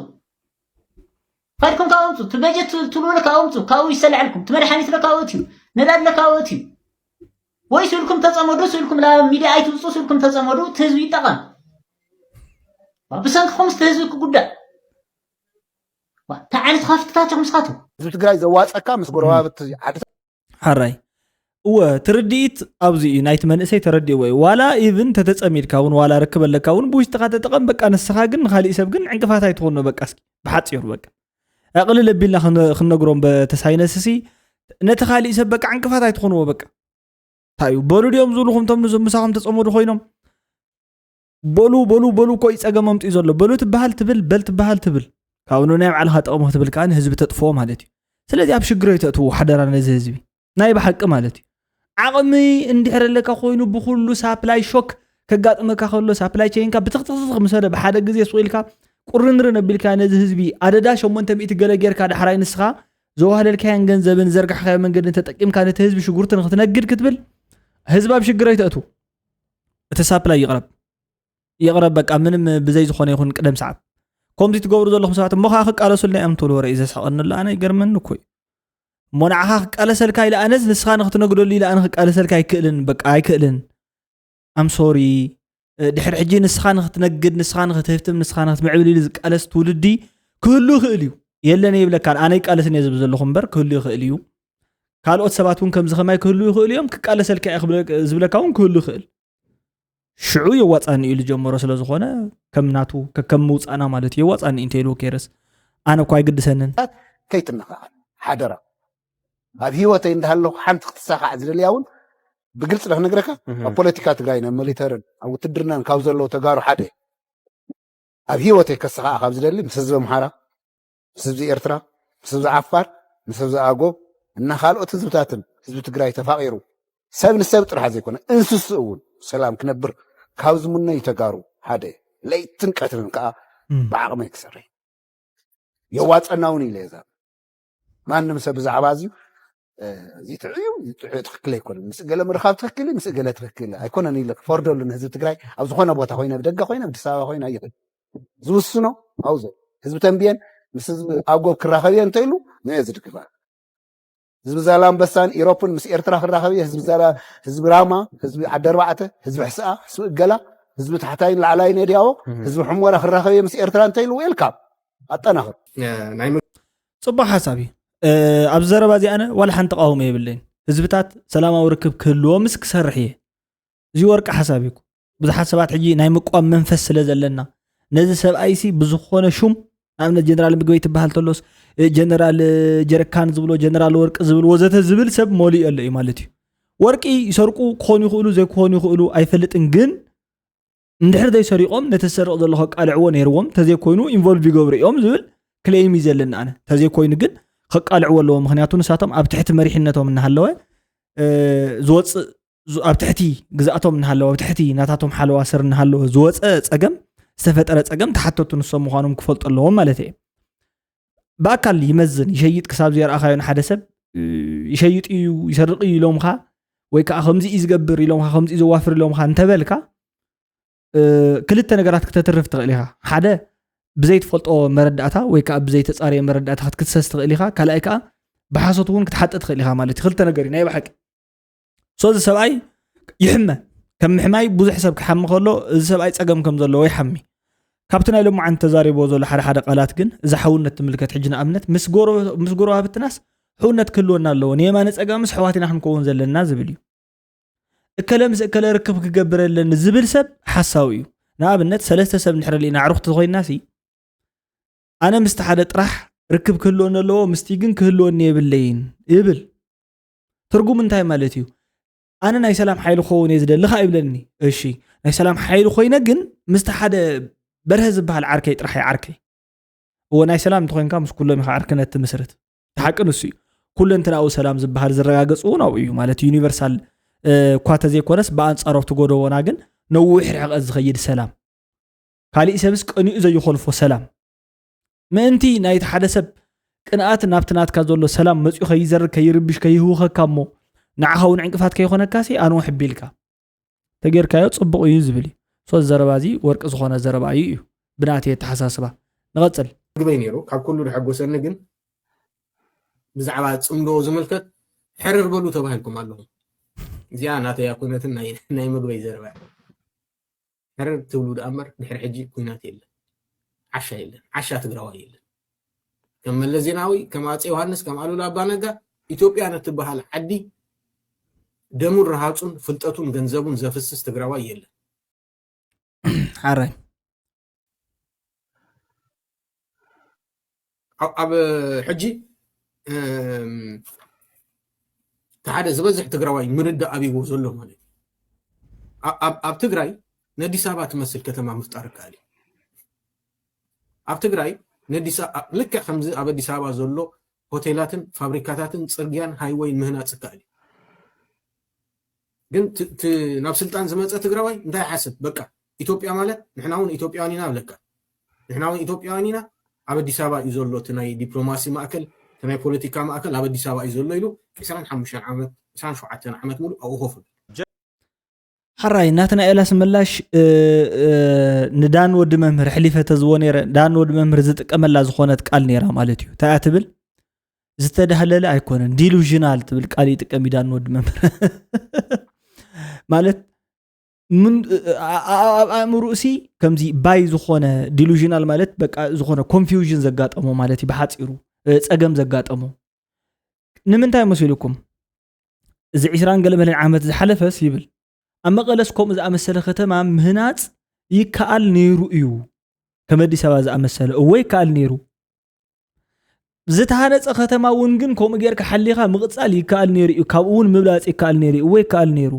ኸድኩም ካብኡ ምፁ ትበጀት ትብሉ ካብኡ ምፁ ካብኡ ይሰልዐልኩም ትመድሓኒት ለካብኡ እዩ ነዳድ ለካብኡ እዩ ወይ ስልኩም ተፀመዱ ስልኩም ላ ሚድያ ኣይትውፁ ስልኩም ተፀመዱ እቲ ህዝቢ ይጠቐም ብሰንክኹም እቲ ህዝቢ ክጉዳእ እንታይ ዓይነት ኸፍትታት ኢኹም ስኻቱ ህዝቢ ትግራይ ዘዋፀካ ምስ ጎረባብቲ ዓድታት ሓራይ እወ ትርድኢት ኣብዚ እዩ ናይቲ መንእሰይ ተረዲእዎ እዩ ዋላ ኢቭን ተተፀሚድካ እውን ዋላ ርክብ ኣለካ እውን ብውሽጥኻ ተጠቐም በቃ ንስኻ ግን ንካሊእ ሰብ ግን ዕንቅፋት ኣይትኾኖ በቃ እስኪ ብሓፂሩ በቃ ኣቕልል ኣቢልና ክንነግሮም በተሳይነስሲ ነቲ ካሊእ ሰብ በቃ ዕንቅፋት ኣይትኾንዎ በቃ እንታይ እዩ በሉ ድዮም ዝብልኹም ቶም ምሳኹም ተፀመዱ ኮይኖም በሉ በሉ በሉ እኮ እዩ ፀገም ኣምፅኡ ዘሎ በሉ ትበሃል ትብል በል ትበሃል ትብል ካብኡ ናይ ባዕልኻ ጠቕሚ ክትብል ከዓ ንህዝቢ ተጥፍኦ ማለት እዩ ስለዚ ኣብ ሽግር ኣይተእትዎ ሓደራ ነዚ ህዝቢ ናይ ብሓቂ ማለት እዩ ዓቕሚ እንድሕር ኣለካ ኮይኑ ብኩሉ ሳፕላይ ሾክ ከጋጥመካ ከሎ ሳፕላይ ቸይንካ ብትኽትኽትኽ ምሰለ ብሓደ ግዜ ስቕ ኢልካ ቁርንርን ኣቢልካ ነዚ ህዝቢ ኣደዳ ሸሞንተ ሚእቲ ገለ ጌርካ ዳሕራይ ንስኻ ዘዋህለልካያን ገንዘብን ዘርጋሕካዮ መንገድን ተጠቂምካ ነቲ ህዝቢ ሽጉርቲ ንክትነግድ ክትብል ህዝቢ ኣብ ሽግር ኣይተእቱ እቲ ሳፕላይ ይቕረብ ይቕረብ በቃ ምንም ብዘይ ዝኾነ ይኹን ቅደም ሰዓብ ከምዚ ትገብሩ ዘለኹም ሰባት እሞ ከዓ ክቃለሱልና እዮም ትብሉ ወረ እዩ ዘስሕቐኒ ኣሎ ኣነ ይገርመኒ እኮ እዩ እሞ ንዓኻ ክቃለሰልካ ኢለ ኣነስ ንስኻ ንክትነግደሉ ኢለ ኣነ ክቃለሰልካ ኣይክእልን በቃ ኣይክእልን ኣምሶሪ ድሕሪ ሕጂ ንስኻ ንክትነግድ ንስኻ ንክትህፍትም ንስኻ ንክትምዕብል ኢሉ ዝቃለስ ትውልዲ ክህሉ ይኽእል እዩ የለን ይብለካን ኣነ ይቃለስን እየ ዝብል ዘለኹ እምበር ክህሉ ይኽእል እዩ ካልኦት ሰባት እውን ከምዚ ከማይ ክህሉ ይኽእሉ እዮም ክቃለሰልካ እየ ዝብለካ እውን ክህሉ ይኽእል ሽዑ የዋፃኒ ኢሉ ጀመሮ ስለ ዝኾነ ከም ናቱ ከም ምውፃእና ማለት እዩ የዋፃኒ እንተ ኢሉ ኬርስ ኣነ እኳ ኣይግድሰንን ከይትነኻኸል ሓደራ ኣብ ህይወተይ እንዳሃለኹ ሓንቲ ክትሳኻዕ ዝደልያ እውን ብግልፂ ዶ ክነግረካ ኣብ ፖለቲካ ትግራይን ኣብ ሚሊተርን ኣብ ውትድርናን ካብ ዘለዉ ተጋሩ ሓደ ኣብ ህይወተይ ከስኻዕ ካብ ዝደሊ ምስ ህዝቢ ኣምሓራ ምስ ህዝቢ ኤርትራ ምስ ህዝቢ ዓፋር ምስ ህዝቢ ኣጎብ እና ካልኦት ህዝብታትን ህዝቢ ትግራይ ተፋቒሩ ሰብ ንሰብ ጥራሕ ዘይኮነ እንስሱ እውን ሰላም ክነብር ካብ ዝምነዩ ተጋሩ ሓደ ለይትን ቀትርን ከዓ ብዓቕመይ ክሰርሕ የዋፀና እውን ኢለ እዛ ማንም ሰብ ብዛዕባ እዚ እዚ ትዕዩ ትክክል ኣይኮነ ምስ ገለ ምርኻብ ትክክል ምስ ገለ ትክክል ኣይኮነን ኢለ ክፈርደሉ ንህዝቢ ትግራይ ኣብ ዝኾነ ቦታ ኮይነ ብደገ ኮይነ ብኣዲስ ኣበባ ኮይነ ይኽእል ዝውስኖ ኣብዞ ህዝቢ ተንብየን ምስ ህዝቢ ኣጎብ ክራኸብ እየ እንተኢሉ ንየ ዝድግፋ ህዝቢ ዛላምበሳን ኢሮፕን ምስ ኤርትራ ክራኸብ እየ ህዝቢ ዛላ ህዝቢ ራማ ህዝቢ ዓዲ ኣርባዕተ ህዝቢ ሕስኣ ህዝቢ እገላ ህዝቢ ታሕታይን ላዕላይን የድያቦ ህዝቢ ሕሞራ ክራኸብ እየ ምስ ኤርትራ እንተኢሉ ዌልካም ኣጠናኽር ናይ ጽቡቅ ሓሳብ እዩ። ኣብዚ ዘረባ እዚ ኣነ ዋላ ሓንቲ ተቃውሞ የብለይን። ህዝብታት ሰላማዊ ርክብ ክህልዎምስ ክሰርሕ እየ። እዚ ወርቂ ሓሳብ እዩ። ብዙሓት ሰባት ሕጂ ናይ ምቋም መንፈስ ስለ ዘለና ነዚ ሰብኣይሲ ብዝኾነ ሹም ንኣብነት ጀነራል ምግበይ ትበሃል ተሎስ ጀነራል ጀረካን ዝብሎ ጀነራል ወርቂ ዝብል ወዘተ ዝብል ሰብ መሊኡ ኣሎ እዩ ማለት እዩ። ወርቂ ይሰርቁ ክኾኑ ይኽእሉ ዘይክኾኑ ይኽእሉ ኣይፈልጥን፣ ግን እንድሕር ዘይሰሪቖም ነቲ ዝሰርቕ ዘሎ ከቃልዕዎ ነይርዎም፣ ተዘይኮይኑ ኢንቮልቭ ይገብሩ እዮም ዝብል ክሌም እዩ ዘለና ኣነ። ተዘይኮይኑ ግን ከቃልዕዎ ኣለዎ፣ ምክንያቱ ንሳቶም ኣብ ትሕቲ መሪሕነቶም እናሃለወ ዝወፅእ ኣብ ትሕቲ ግዛእቶም እናሃለወ ኣብ ትሕቲ ናታቶም ሓለዋ ስር እናሃለወ ዝወፀ ፀገም ዝተፈጠረ ፀገም ተሓተቱ ንሶም ምዃኖም ክፈልጡ ኣለዎም ማለት እየ። ብኣካል ይመዝን ይሸይጥ ክሳብ ዘርኣኻዮ ንሓደ ሰብ ይሸይጥ እዩ ይሰርቕ እዩ ኢሎምኻ ወይ ከዓ ከምዚ እዩ ዝገብር ኢሎምኻ ከምዚ እዩ ዘዋፍር ኢሎምኻ እንተበልካ ክልተ ነገራት ክተትርፍ ትኽእል ኢኻ። ሓደ ብዘይትፈልጦ መረዳእታ ወይ ከዓ ብዘይተፃረየ መረዳእታ ክትክሰስ ትኽእል ኢኻ። ካልኣይ ከዓ ብሓሶት እውን ክትሓጠ ትኽእል ኢኻ ማለት እዩ። ክልተ ነገር እዩ ናይ ብሓቂ። ሶ እዚ ሰብኣይ ይሕመ። ከም ምሕማይ ብዙሕ ሰብ ክሓሚ ከሎ እዚ ሰብኣይ ፀገም ከም ዘለዎ ይሓሚ። ካብቲ ናይ ሎማዓንቲ ተዛሪቦ ዘሎ ሓደ ሓደ ቃላት ግን እዛ ሓውነት ትምልከት ሕጂ ንኣብነት ምስ ጎረባብትናስ ሕውነት ክህልወና ኣለዎ። ንየማነ ፀጋምስ ኣሕዋት ኢና ክንከውን ዘለና ዝብል እዩ። እከለ ምስ እከለ ርክብ ክገብር ኣለኒ ዝብል ሰብ ሓሳዊ እዩ። ንኣብነት ሰለስተ ሰብ እንድሕር ርኢና ኣዕሩኽቲ ተኾይንና ሲ ኣነ ምስቲ ሓደ ጥራሕ ርክብ ክህልወኒ ኣለዎ ምስቲ ግን ክህልወኒ የብለይን ይብል። ትርጉም እንታይ ማለት እዩ? ኣነ ናይ ሰላም ሓይሊ ክኸውን እየ ዝደሊ ከኣ ይብለኒ። እሺ ናይ ሰላም ሓይሊ ኮይነ ግን ምስቲ ሓደ በርሀ ዝበሃል ዓርከይ ጥራሕ እየ ዓርከይ። እወ ናይ ሰላም እንተኾይንካ ምስ ኩሎም ኢኻ ዕርክነት ትምስርት። እቲ ሓቂ ንሱ እዩ። ኩለንትናዊ ሰላም ዝበሃል ዝረጋገፅ እውን ኣብኡ እዩ። ማለት ዩኒቨርሳል እኳ ተዘይኮነስ ብኣንፃር ኣብቲ ጎደቦና ግን ነዊሕ ርሕቐት ዝኸይድ ሰላም። ካሊእ ሰብስ ቀኒኡ ዘይኾልፎ ሰላም። ምእንቲ ናይቲ ሓደ ሰብ ቅንኣት ናብቲ ናትካ ዘሎ ሰላም መፂኡ ከይዘርግ ከይርብሽ ከይህውኸካ እሞ ንዓኻ እውን ዕንቅፋት ከይኾነካሲ ኣንውሕ ቢልካ ተጌርካዮ ፅቡቕ እዩ ዝብል እዩ። ሶ እዚ ዘረባ እዚ ወርቂ ዝኾነ ዘረባ እዩ እዩ ብናተይ ኣተሓሳስባ። ንቐፅል። ምግበይ ነይሩ ካብ ኩሉ ዝሐጎሰኒ ግን ብዛዕባ ፅምዶ ዝምልከት ሕርር በሉ ተባሂልኩም ኣለኹም። እዚኣ ናተይ ኣይኮነትን ናይ ናይ ምግበይ ዘረባ እያ። ሕርር ትብሉ ደኣ እምበር ድሕሪ ሕጂ ኩናት የለን፣ ዓሻ የለን፣ ዓሻ ትግራዋይ የለን። ከም መለስ ዜናዊ፣ ከም ኣፀ ዮሃንስ፣ ከም ኣሉላ ኣባነጋ ኢትዮጵያ ንትበሃል ዓዲ ደሙን ረሃፁን ፍልጠቱን ገንዘቡን ዘፍስስ ትግራዋይ የለን። ሓራይ ኣብ ሕጂ ሓደ ዝበዝሕ ትግራዋይ ምርዳእ ኣብይዎ ዘሎ ማለት እዩ። ኣብ ትግራይ ንኣዲስ ኣበባ ትመስል ከተማ ምፍጣር ይከኣል እዩ። ኣብ ትግራይ ልክዕ ከምዚ ኣብ ኣዲስ ኣበባ ዘሎ ሆቴላትን ፋብሪካታትን ፅርግያን ሃይወይን ምህናፅ ይከኣል እዩ። ግን ናብ ስልጣን ዝመፀ ትግራዋይ እንታይ ሓስብ በቃ ኢትዮጵያ ማለት ንሕና እውን ኢትዮጵያውያን ኢና ኣለካ። ንሕና እውን ኢትዮጵያውያን ኢና። ኣብ ኣዲስ ኣበባ እዩ ዘሎ እቲ ናይ ዲፕሎማሲ ማእከል እቲ ናይ ፖለቲካ ማእከል ኣብ ኣዲስ ኣበባ እዩ ዘሎ ኢሉ ዕስራን ሓሙሽተን ዓመት ዕስራን ሸውዓተን ዓመት ሙሉ ኣብኡ ኮፍ ሓራይ ናትና ኤላስ ምላሽ ንዳን ወዲ መምህር ሕሊፈ ተዝቦ ነረ ዳን ወዲ መምህር ዝጥቀመላ ዝኾነት ቃል ነራ ማለት እዩ። እንታይ ትብል ዝተዳህለለ ኣይኮነን ዲሉዥናል ትብል ቃል ይጥቀም ይዳን ወዲ መምህር ማለት ኣብ ኣእምሩእሲ ከምዚ ባይ ዝኾነ ዲሉዥናል ማለት በቃ ዝኾነ ኮንፊውዥን ዘጋጠሞ ማለት እዩ። ብሓፂሩ ፀገም ዘጋጠሞ ንምንታይ መሲሉኩም? እዚ ዕስራን ገለመለን ዓመት ዝሓለፈስ ይብል ኣብ መቐለስ ከምኡ ዝኣመሰለ ከተማ ምህናፅ ይከኣል ነይሩ እዩ። ከም ኣዲስ ኣበባ ዝኣመሰለ እወ ይከኣል ነይሩ። ዝተሃነፀ ከተማ እውን ግን ከምኡ ጌርካ ሓሊኻ ምቕፃል ይከኣል ነይሩ እዩ። ካብኡ እውን ምብላፅ ይከኣል ነይሩ እዩ። እወ ይከኣል ነይሩ።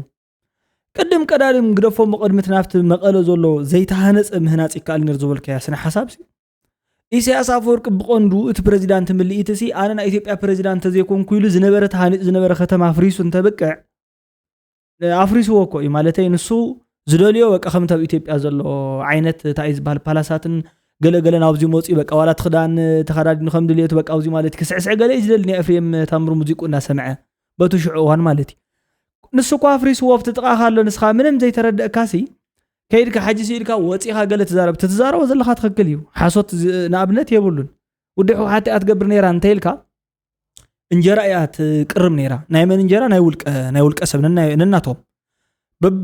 ቅድም ቀዳድም ግደፎ መቐድምት ናብቲ መቐለ ዘሎ ዘይተሃነፀ ምህናፅ ይከኣል ነይሩ ዝበልካያ ስነ ሓሳብ ኢሳያስ ኣፈወርቂ ብቐንዱ እቲ ፕረዚዳንት ምልኢትሲ ኣነ ናይ ኢትዮጵያ ፕረዚዳንት ተዘይኮንኩ ኢሉ ዝነበረ ተሃኒፁ ዝነበረ ከተማ ኣፍሪሱ እንተብቅዕ ኣፍሪስዎ እኮ እዩ። ማለተይ ንሱ ዝደልዮ በቃ ከምቲ ኣብ ኢትዮጵያ ዘሎ ዓይነት እንታይ እዩ ዝበሃል ፓላሳትን ገለገለ ናብዚ መፅኡ በቃ ዋላ እቲ ክዳን ተኸዳዲኑ ከም ድልየቱ በቃ ኣብዚ ማለት ክስዕስዕ ገለ እዩ ዝደሊ ናይ ኤፍሬም ታምሩ ሙዚቁ እናሰምዐ በቱ ሽዑ እዋን ማለት እዩ። ንሱ እኳ ኣፍሪስዎ ኣብቲ ጥቓኻ ኣሎ ንስኻ ምንም ዘይተረደእካሲ ከይድካ ሓጂ ስኢልካ ወፂኻ ገለ ትዛረብ ትዛረቦ ዘለኻ ትኽክል እዩ። ሓሶት ንኣብነት የብሉን። ውዲ ሕወሓት እያ ትገብር ነይራ እንተይልካ እንጀራ እያ ትቅርብ ነይራ። ናይ መን እንጀራ? ናይ ውልቀ ናይ ውልቀ ሰብ ነናቶም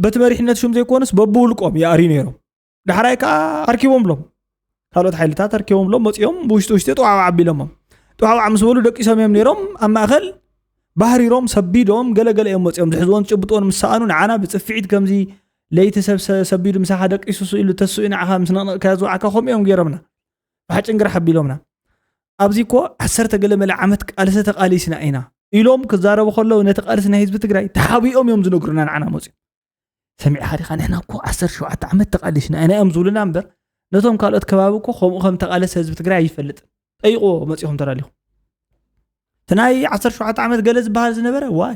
በቲ መሪሕነት ሽም ዘይኮነስ በብውልቆም ይኣርዩ ነይሮም። ዳሕራይ ከዓ ኣርኪቦም ብሎም ካልኦት ሓይልታት ኣርኪቦም ብሎም መፂኦም ብውሽጢ ውሽጢ ጥዋዕዋዕ ኣቢሎሞም። ጥዋዕዋዕ ምስ በሉ ደቂሶም እዮም ነይሮም። ኣብ ማእኸል ባህሪሮም ሰቢዶም ገለገለ እዮም መፂኦም ዝሕዝዎን ዝጭብጥዎን ምስ ሰኣኑ ንዓና ብፅፍዒት ከምዚ ለይቲ ሰብ ሰቢዱ ምሳኻ ደቂሱ ስኢሉ ተስኡ ንዓኻ ምስ ነቕነቕካዮ ዝወዓካ ከምኡ እዮም ገይሮምና። ብሓጭን ግራሕ ኣቢሎምና። ኣብዚ እኮ ዓሰርተ ገለ መለ ዓመት ቃልሲ ተቃሊስና ኢና ኢሎም ክዛረቡ ከለዉ ነቲ ቃልሲ ናይ ህዝቢ ትግራይ ተሓቢኦም እዮም ዝነግሩና ንዓና መፅኡ ሰሚዕካ ዲኻ ንሕና እኮ ዓሰርተ ሸውዓተ ዓመት ተቃሊስና ኢና እዮም ዝብሉና እምበር ነቶም ካልኦት ከባቢ እኮ ከምኡ ከም ተቃለሰ ህዝቢ ትግራይ ኣይፈልጥን። ጠይቁ መፂኹም ተዳሊኹም እቲ ናይ ዓሰርተ ሸውዓተ ዓመት ገለ ዝበሃል ዝነበረ ዋይ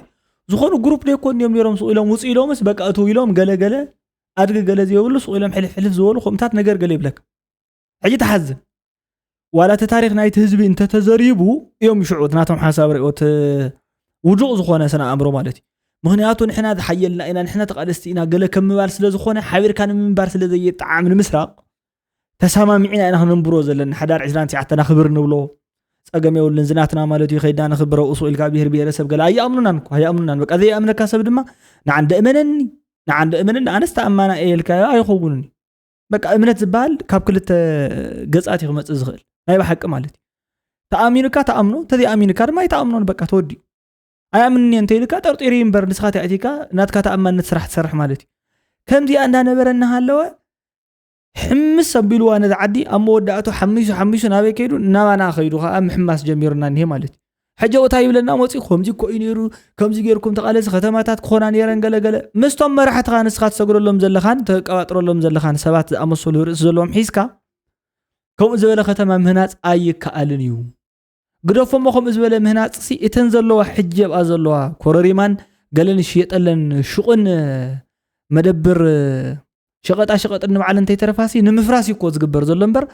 ዝኾኑ ግሩፕ ዶ ይኮን እዮም ነይሮም ስቕ ኢሎም ውፅ ኢሎምስ በቃ እትው ኢሎም ገለገለ ኣድጊ ገለ ዘይብሉ ስቕ ኢሎም ሕልፍ ሕልፍ ዝበሉ ከምታት ነገር ገለ ይብለካ ሕጂ ተሓዝን ዋላ እቲ ታሪኽ ናይቲ ህዝቢ እንተተዘሪቡ እዮም ሽዑ እቲ ናቶም ሓሳብ ሪኦት ውዱቕ ዝኾነ ስነ ኣእምሮ ማለት እዩ ምክንያቱ ንሕና ዝሓየልና ኢና ንሕና ተቃለስቲ ኢና ገለ ከም ምባል ስለ ዝኾነ ሓቢርካ ንምንባር ስለ ዘየጠዓም ንምስራቕ ተሰማሚዕና ኢና ክነንብሮ ዘለና ሓዳር ዕስራን ትሽዓተና ክብር ንብሎ ጸገም የብሉን ዝናትና ማለት እዩ ከይድና ንኽብረ እሱ ኢልካ ብሄር ብሄረሰብ ገለ ኣይኣምኑናን እኮ ኣይኣምኑናን በቃ ዘይኣምነካ ሰብ ድማ ንዓንደ እመነኒ ንዓንደ እመነኒ ኣነስ ተኣማና እየ ኢልካዮ ኣይኸውንን እዩ በቃ እምነት ዝበሃል ካብ ክልተ ገጻት እዩ ክመጽእ ዝኽእል ናይ ብሓቂ ማለት እዩ ተኣሚኑካ ተኣምኖ እንተዘይኣሚኑካ ድማ ኣይተኣምኖን በቃ ተወዲኡ ኣይኣምንን እየ እንተኢልካ ጠርጢሩ እዩ እምበር ንስኻ ተኣቲካ ናትካ ተኣማንነት ስራሕ ትሰርሕ ማለት እዩ ከምዚኣ እንዳነበረ እናሃለወ ሕምስ ኣቢልዋ ነዚ ዓዲ ኣብ መወዳእቱ ሓሚሱ ሓሚሱ ናበይ ከይዱ ናባና ከይዱ ከዓ ምሕማስ ጀሚሩና እኒሄ ማለት እዩ ሕጂ እንታይ ይብለና መፂ ከምዚ እኮ እዩ ነይሩ ከምዚ ገይርኩም ተቃለሲ ከተማታት ክኾና ነይረን ገለገለ ምስቶም መራሕትኻ ንስኻ ትሰግደሎም ዘለኻን ተቀባጥረሎም ዘለኻን ሰባት ዝኣመሰሉ ርእሲ ዘለዎም ሒዝካ ከምኡ ዝበለ ከተማ ምህናፅ ኣይከኣልን እዩ ግደፎሞ ከምኡ ዝበለ ምህናፅሲ እተን ዘለዋ ሕጂ ኣብኣ ዘለዋ ኮረሪማን ገለን ሽየጠለን ሹቕን መደብር ሸቐጣ ሸቐጥ እንበዓል እንተይተረፋሲ ንምፍራስ እዩ እኮ ዝግበር ዘሎ እምበር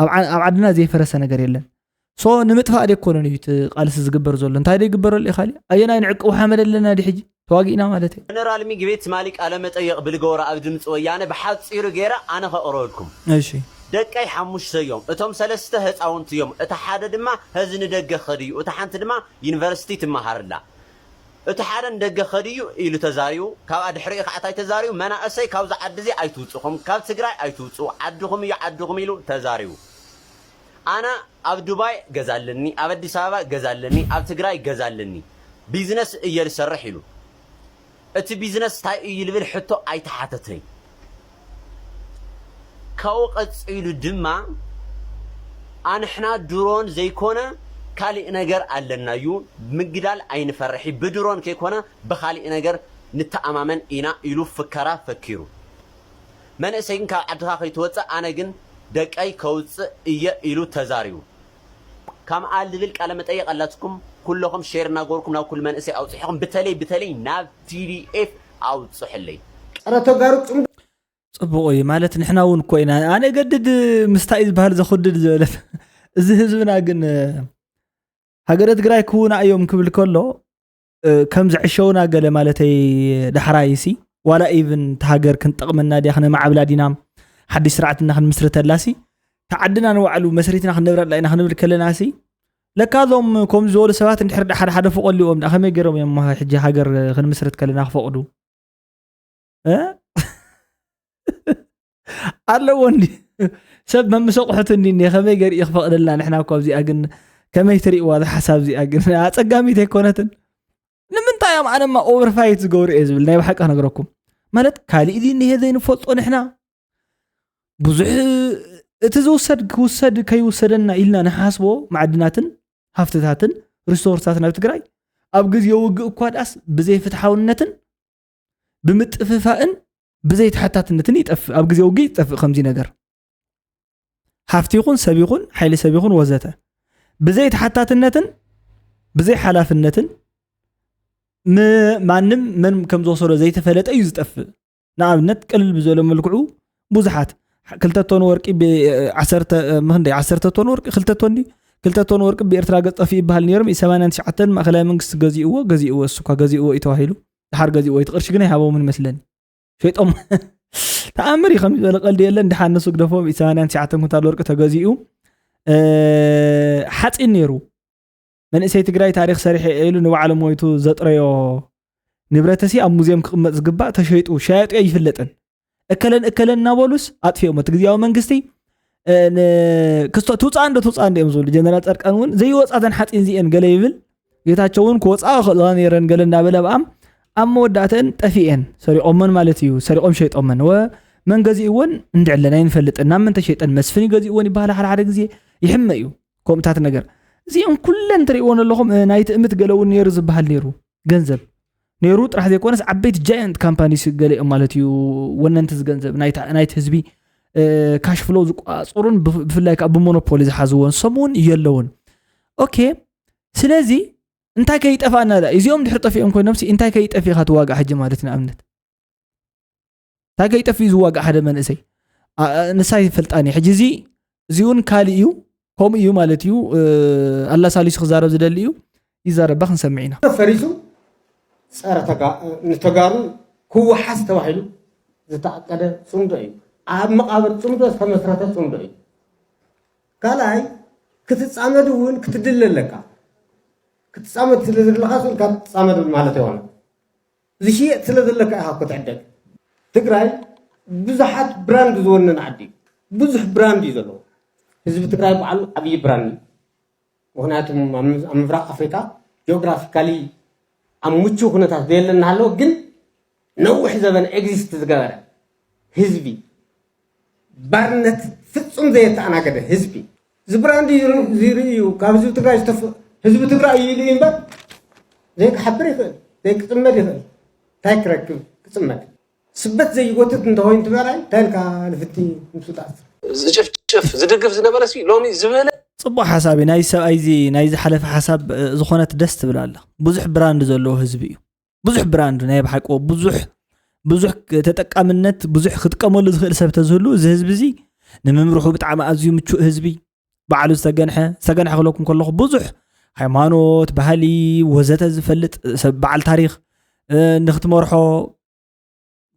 ኣብ ዓድና ዘይፈረሰ ነገር የለን ሶ ንምጥፋእ ደይኮነን እዩ እቲ ቃልሲ ዝግበር ዘሎ እንታይ ደይግበረሉ ኢኻሊ ኣየናይ ንዕቅቡ ሓመድ ኣለና ዲ ሕጂ ተዋጊእና ማለት እዩ ጀነራል ሚግቤ ትማሊ ቃለ መጠየቕ ብልገብሮ ኣብ ድምፂ ወያነ ብሓፂሩ ገይረ ኣነ ከቕርበልኩም እሺ ደቀይ ሓሙሽተ እዮም እቶም ሰለስተ ህፃውንቲ እዮም እቲ ሓደ ድማ ሀዚ ንደገ ኸድ እዩ እታ ሓንቲ ድማ ዩኒቨርሲቲ ትመሃርላ እቲ ሓደ ንደገ ኸድ እዩ ኢሉ ተዛሪቡ ካብኣ ድሕሪኡ ከዓ እንታይ ተዛሪቡ መናእሰይ ካብዚ ዓዲ እዚ ኣይትውፅኹም ካብ ትግራይ ኣይትውፅኡ ዓድኹም እዩ ዓድኹም ኢሉ ተዛሪቡ ኣነ ኣብ ዱባይ ገዛ ኣለኒ ኣብ ኣዲስ ኣበባ ገዛ ኣለኒ ኣብ ትግራይ ገዛ ኣለኒ ቢዝነስ እየ ዝሰርሕ ኢሉ እቲ ቢዝነስ እንታይ እዩ ልብል ሕቶ ኣይተሓተተይ ካብኡ ቀፂሉ ድማ ኣንሕና ድሮን ዘይኮነ ካሊእ ነገር ኣለና እዩ ምግዳል ኣይንፈርሒ ብድሮን ከይኮነ ብካሊእ ነገር ንተኣማመን ኢና ኢሉ ፍከራ ፈኪሩ መንእሰይ ግን ካብ ዓድኻ ከይትወፅእ ኣነ ግን ደቀይ ከውፅእ እየ ኢሉ ተዛሪቡ። ከምኣ ልብል ቃለ መጠይቕ ኣላትኩም ኩለኹም ሼር እናገበርኩም ናብ ኩሉ መንእሰይ ኣውፅሕኹም ብተለይ ብተለይ ናብ ቲዲኤፍ ኣውፅሕለይ። ጸረ ተጋሩ ጽምዶ። ጽቡቕ እዩ ማለት ንሕና እውን እኮ ኢና ኣነ ገድድ ምስታይ ዝበሃል ዘኹድድ ዝበለት እዚ ህዝብና ግን ሃገረ ትግራይ ክውና እዮም ክብል ከሎ ከም ዝዕሸውና ገለ ማለተይ ዳሕራይሲ ዋላ ኢቭን እቲ ሃገር ክንጠቕመና ድያ ክነማዕብላ ዲና ሓድሽ ስርዓትና ክንምስርተላሲ ተዓድና ንባዕሉ መስሪትና ክንነብረላ ኢና ክንብል ከለናሲ ለካ እዞም ከምዚ ዝበሉ ሰባት እንድሕር ሓደ ሓደ ፈቐልዎም ዳ ከመይ ገይሮም እዮም ሕጂ ሃገር ክንምስርት ከለና ክፈቕዱ ኣለዎ እንዲ ሰብ መምሰቑሑት እንዲ እኒ ከመይ ገር ክፈቕደልና ንሕና እኳ ኣብዚኣ ግን ከመይ ትርእዋ ሓሳብ እዚኣ ግን ኣፀጋሚት ኣይኮነትን ንምንታይ እዮም ኣነማ ኦቨርፋይት ዝገብሩ እየ ዝብል ናይ ብሓቂ ክነግረኩም ማለት ካሊእ ዚ እኒሄ ዘይንፈልጦ ንሕና ብዙሕ እቲ ዝውሰድ ክውሰድ ከይውሰደና ኢልና ንሓስቦ ማዕድናትን ሃፍትታትን ሪሶርሳት ናብ ትግራይ ኣብ ግዜ ውግእ እኳ ዳስ ብዘይ ፍትሓውነትን ብምጥፍፋእን ብዘይ ተሓታትነትን ይጠፍእ ኣብ ግዜ ውግእ ይጠፍእ ከምዚ ነገር ሃፍቲ ይኹን ሰብ ይኹን ሓይሊ ሰብ ይኹን ወዘተ ብዘይ ተሓታትነትን ብዘይ ሓላፍነትን ም- ማንም መን ከም ዝወሰዶ ዘይተፈለጠ እዩ ዝጠፍእ። ንኣብነት ቅልል ብዝበለ መልክዑ ብዙሓት ክልተ ቶን ወርቂ ብ- ዓሰርተ ምክንደይ ዓሰርተ ቶን ወርቂ ክልተ ቶን ድዩ ክልተ ቶን ወርቂ ብኤርትራ ገፅ ጠፊኡ ይበሃል ነይሮም ሰማንያን ትሽዓተን ማእከላይ መንግስቲ ገዚእዎ ገዚእዎ እሱ እኳ ገዚእዎ እዩ ተባሂሉ ድሓር ገዚእዎ እቲ ቅርሺ ግን ኣይሃቦምን ይመስለኒ ሸይጦም ተኣምር እዩ ከመይ ዝበለ ቀልዲ የለን ድሓር ንሱ ግደፎም ሰማንያን ትሽዓተን ኩንታል ወርቂ ተገዚኡ ሓፂን ነይሩ መንእሰይ ትግራይ ታሪክ ሰሪሐ ኢሉ ንባዕሉ ሞይቱ ዘጥረዮ ንብረትሲ ኣብ ሙዝየም ክቕመጥ ዝግባእ ተሸይጡ ሸያጡ ኣይፍለጥን እከለን እከለን እናበሉስ ኣጥፊኦም እቲ ግዜያዊ መንግስቲ ክስቶ ትውፃ እንዶ ትውፃ እንዶ እዮም ዝብሉ ጀነራል ፀርቃን እውን ዘይወፃተን ሓፂን ዚአን ገለ ይብል ጌታቸው እውን ክወፃ ክእልዋ ነይረን ገለ እናበለ ኣብኣም ኣብ መወዳእተን ጠፊኤን ሰሪቆመን ማለት እዩ ሰሪቆም ሸይጦመን ወ መን ገዚእወን እንድዕለን ኣይንፈልጥን ናብ መን ተሸይጠን መስፍን ይገዚእወን ይበሃል ሓደ ሓደ ግዜ ይሕመ እዩ ከምኡታት ነገር እዚኦም ኩለን ትርእይዎ ዘለኹም ናይ ትእምት ገለ እውን ነይሩ ዝበሃል ነይሩ ገንዘብ ነይሩ ጥራሕ ዘይኮነስ ዓበይቲ ጃያንት ካምፓኒስ ገለ እዮም ማለት እዩ ወነንቲ ዝገንዘብ ናይቲ ህዝቢ ካሽ ፍሎ ዝቋፅሩን ብፍላይ ከዓ ብሞኖፖሊ ዝሓዝዎን ሰሙን የለውን ኦኬ ስለዚ እንታይ ከይጠፋና ዳ እዚኦም ድሕር ጠፊኦም ኮይኖም እንታይ ከይጠፊእካ ትዋጋእ ሕጂ ማለት ንኣብነት እንታይ ከይጠፍእ ዝዋጋእ ሓደ መንእሰይ ንሳ ይፈልጣኒ ሕጂ እዚ እዚውን ካልእ እዩ ከምኡ እዩ ማለት እዩ ኣላሳሊሱ ክዛረብ ዝደሊ እዩ ይዛረባ ክንሰምዕ ኢና ፈሪሱ ጸረ ንተጋሩ ክወሓስ ተባሂሉ ዝተኣቀደ ጽምዶ እዩ ኣብ መቃብር ጽምዶ ዝተመስረተ ጽምዶ እዩ ካልኣይ ክትጻመድ እውን ክትድለ ኣለካ ክትጻመድ ስለ ዘለካ ስልካ ትጻመድ ማለት ይሆነ ዝሽየጥ ስለ ዘለካ ኢኻ ክትዕደግ ትግራይ ብዙሓት ብራንድ ዝወነን ዓዲ ብዙሕ ብራንድ እዩ ዘለዎ ህዝቢ ትግራይ በዓሉ ዓብዪ ብራንድ እዩ ምክንያቱም ኣብ ምብራቅ ኣፍሪካ ጂኦግራፊካሊ ኣብ ምቹ ኩነታት ዘየለ እናሃለወ ግን ነዊሕ ዘበን ኤግዚስት ዝገበረ ህዝቢ ባርነት ፍፁም ዘየተኣናገደ ህዝቢ እዚ ብራንድ ዝርኢ እዩ ካብ ህዝቢ ትግራይ ዝተፍ ህዝቢ ትግራይ እዩ ኢሉ እምበር ዘይክሓብር ይኽእል ዘይክፅመድ ይኽእል እንታይ ክረክብ ክፅመድ ስበት ዘይጎትት እንተኮይኑ ትበራይ እንታይ ኢልካ ንፍቲ ምስውጣት ዝጭፍጭፍ ዝድግፍ ዝነበረ ሲ ሎሚ ዝበለ ጽቡቅ ሓሳብ እዩ ናይዚ ሰብኣይ እዚ ናይዚ ሓለፈ ሓሳብ ዝኾነት ደስ ትብል ኣላ ብዙሕ ብራንድ ዘለዎ ህዝቢ እዩ ብዙሕ ብራንድ ናይ ብሓቂ ብዙሕ ብዙሕ ተጠቃምነት ብዙሕ ክጥቀመሉ ዝኽእል ሰብ ተዝህሉ እዚ ህዝቢ እዚ ንምምርሑ ብጣዕሚ ኣዝዩ ምቹእ ህዝቢ ባዕሉ ዝተገንሐ ዝተገንሐ ክለኩም ከለኹ ብዙሕ ሃይማኖት ባህሊ ወዘተ ዝፈልጥ ሰብ በዓል ታሪክ ንክትመርሖ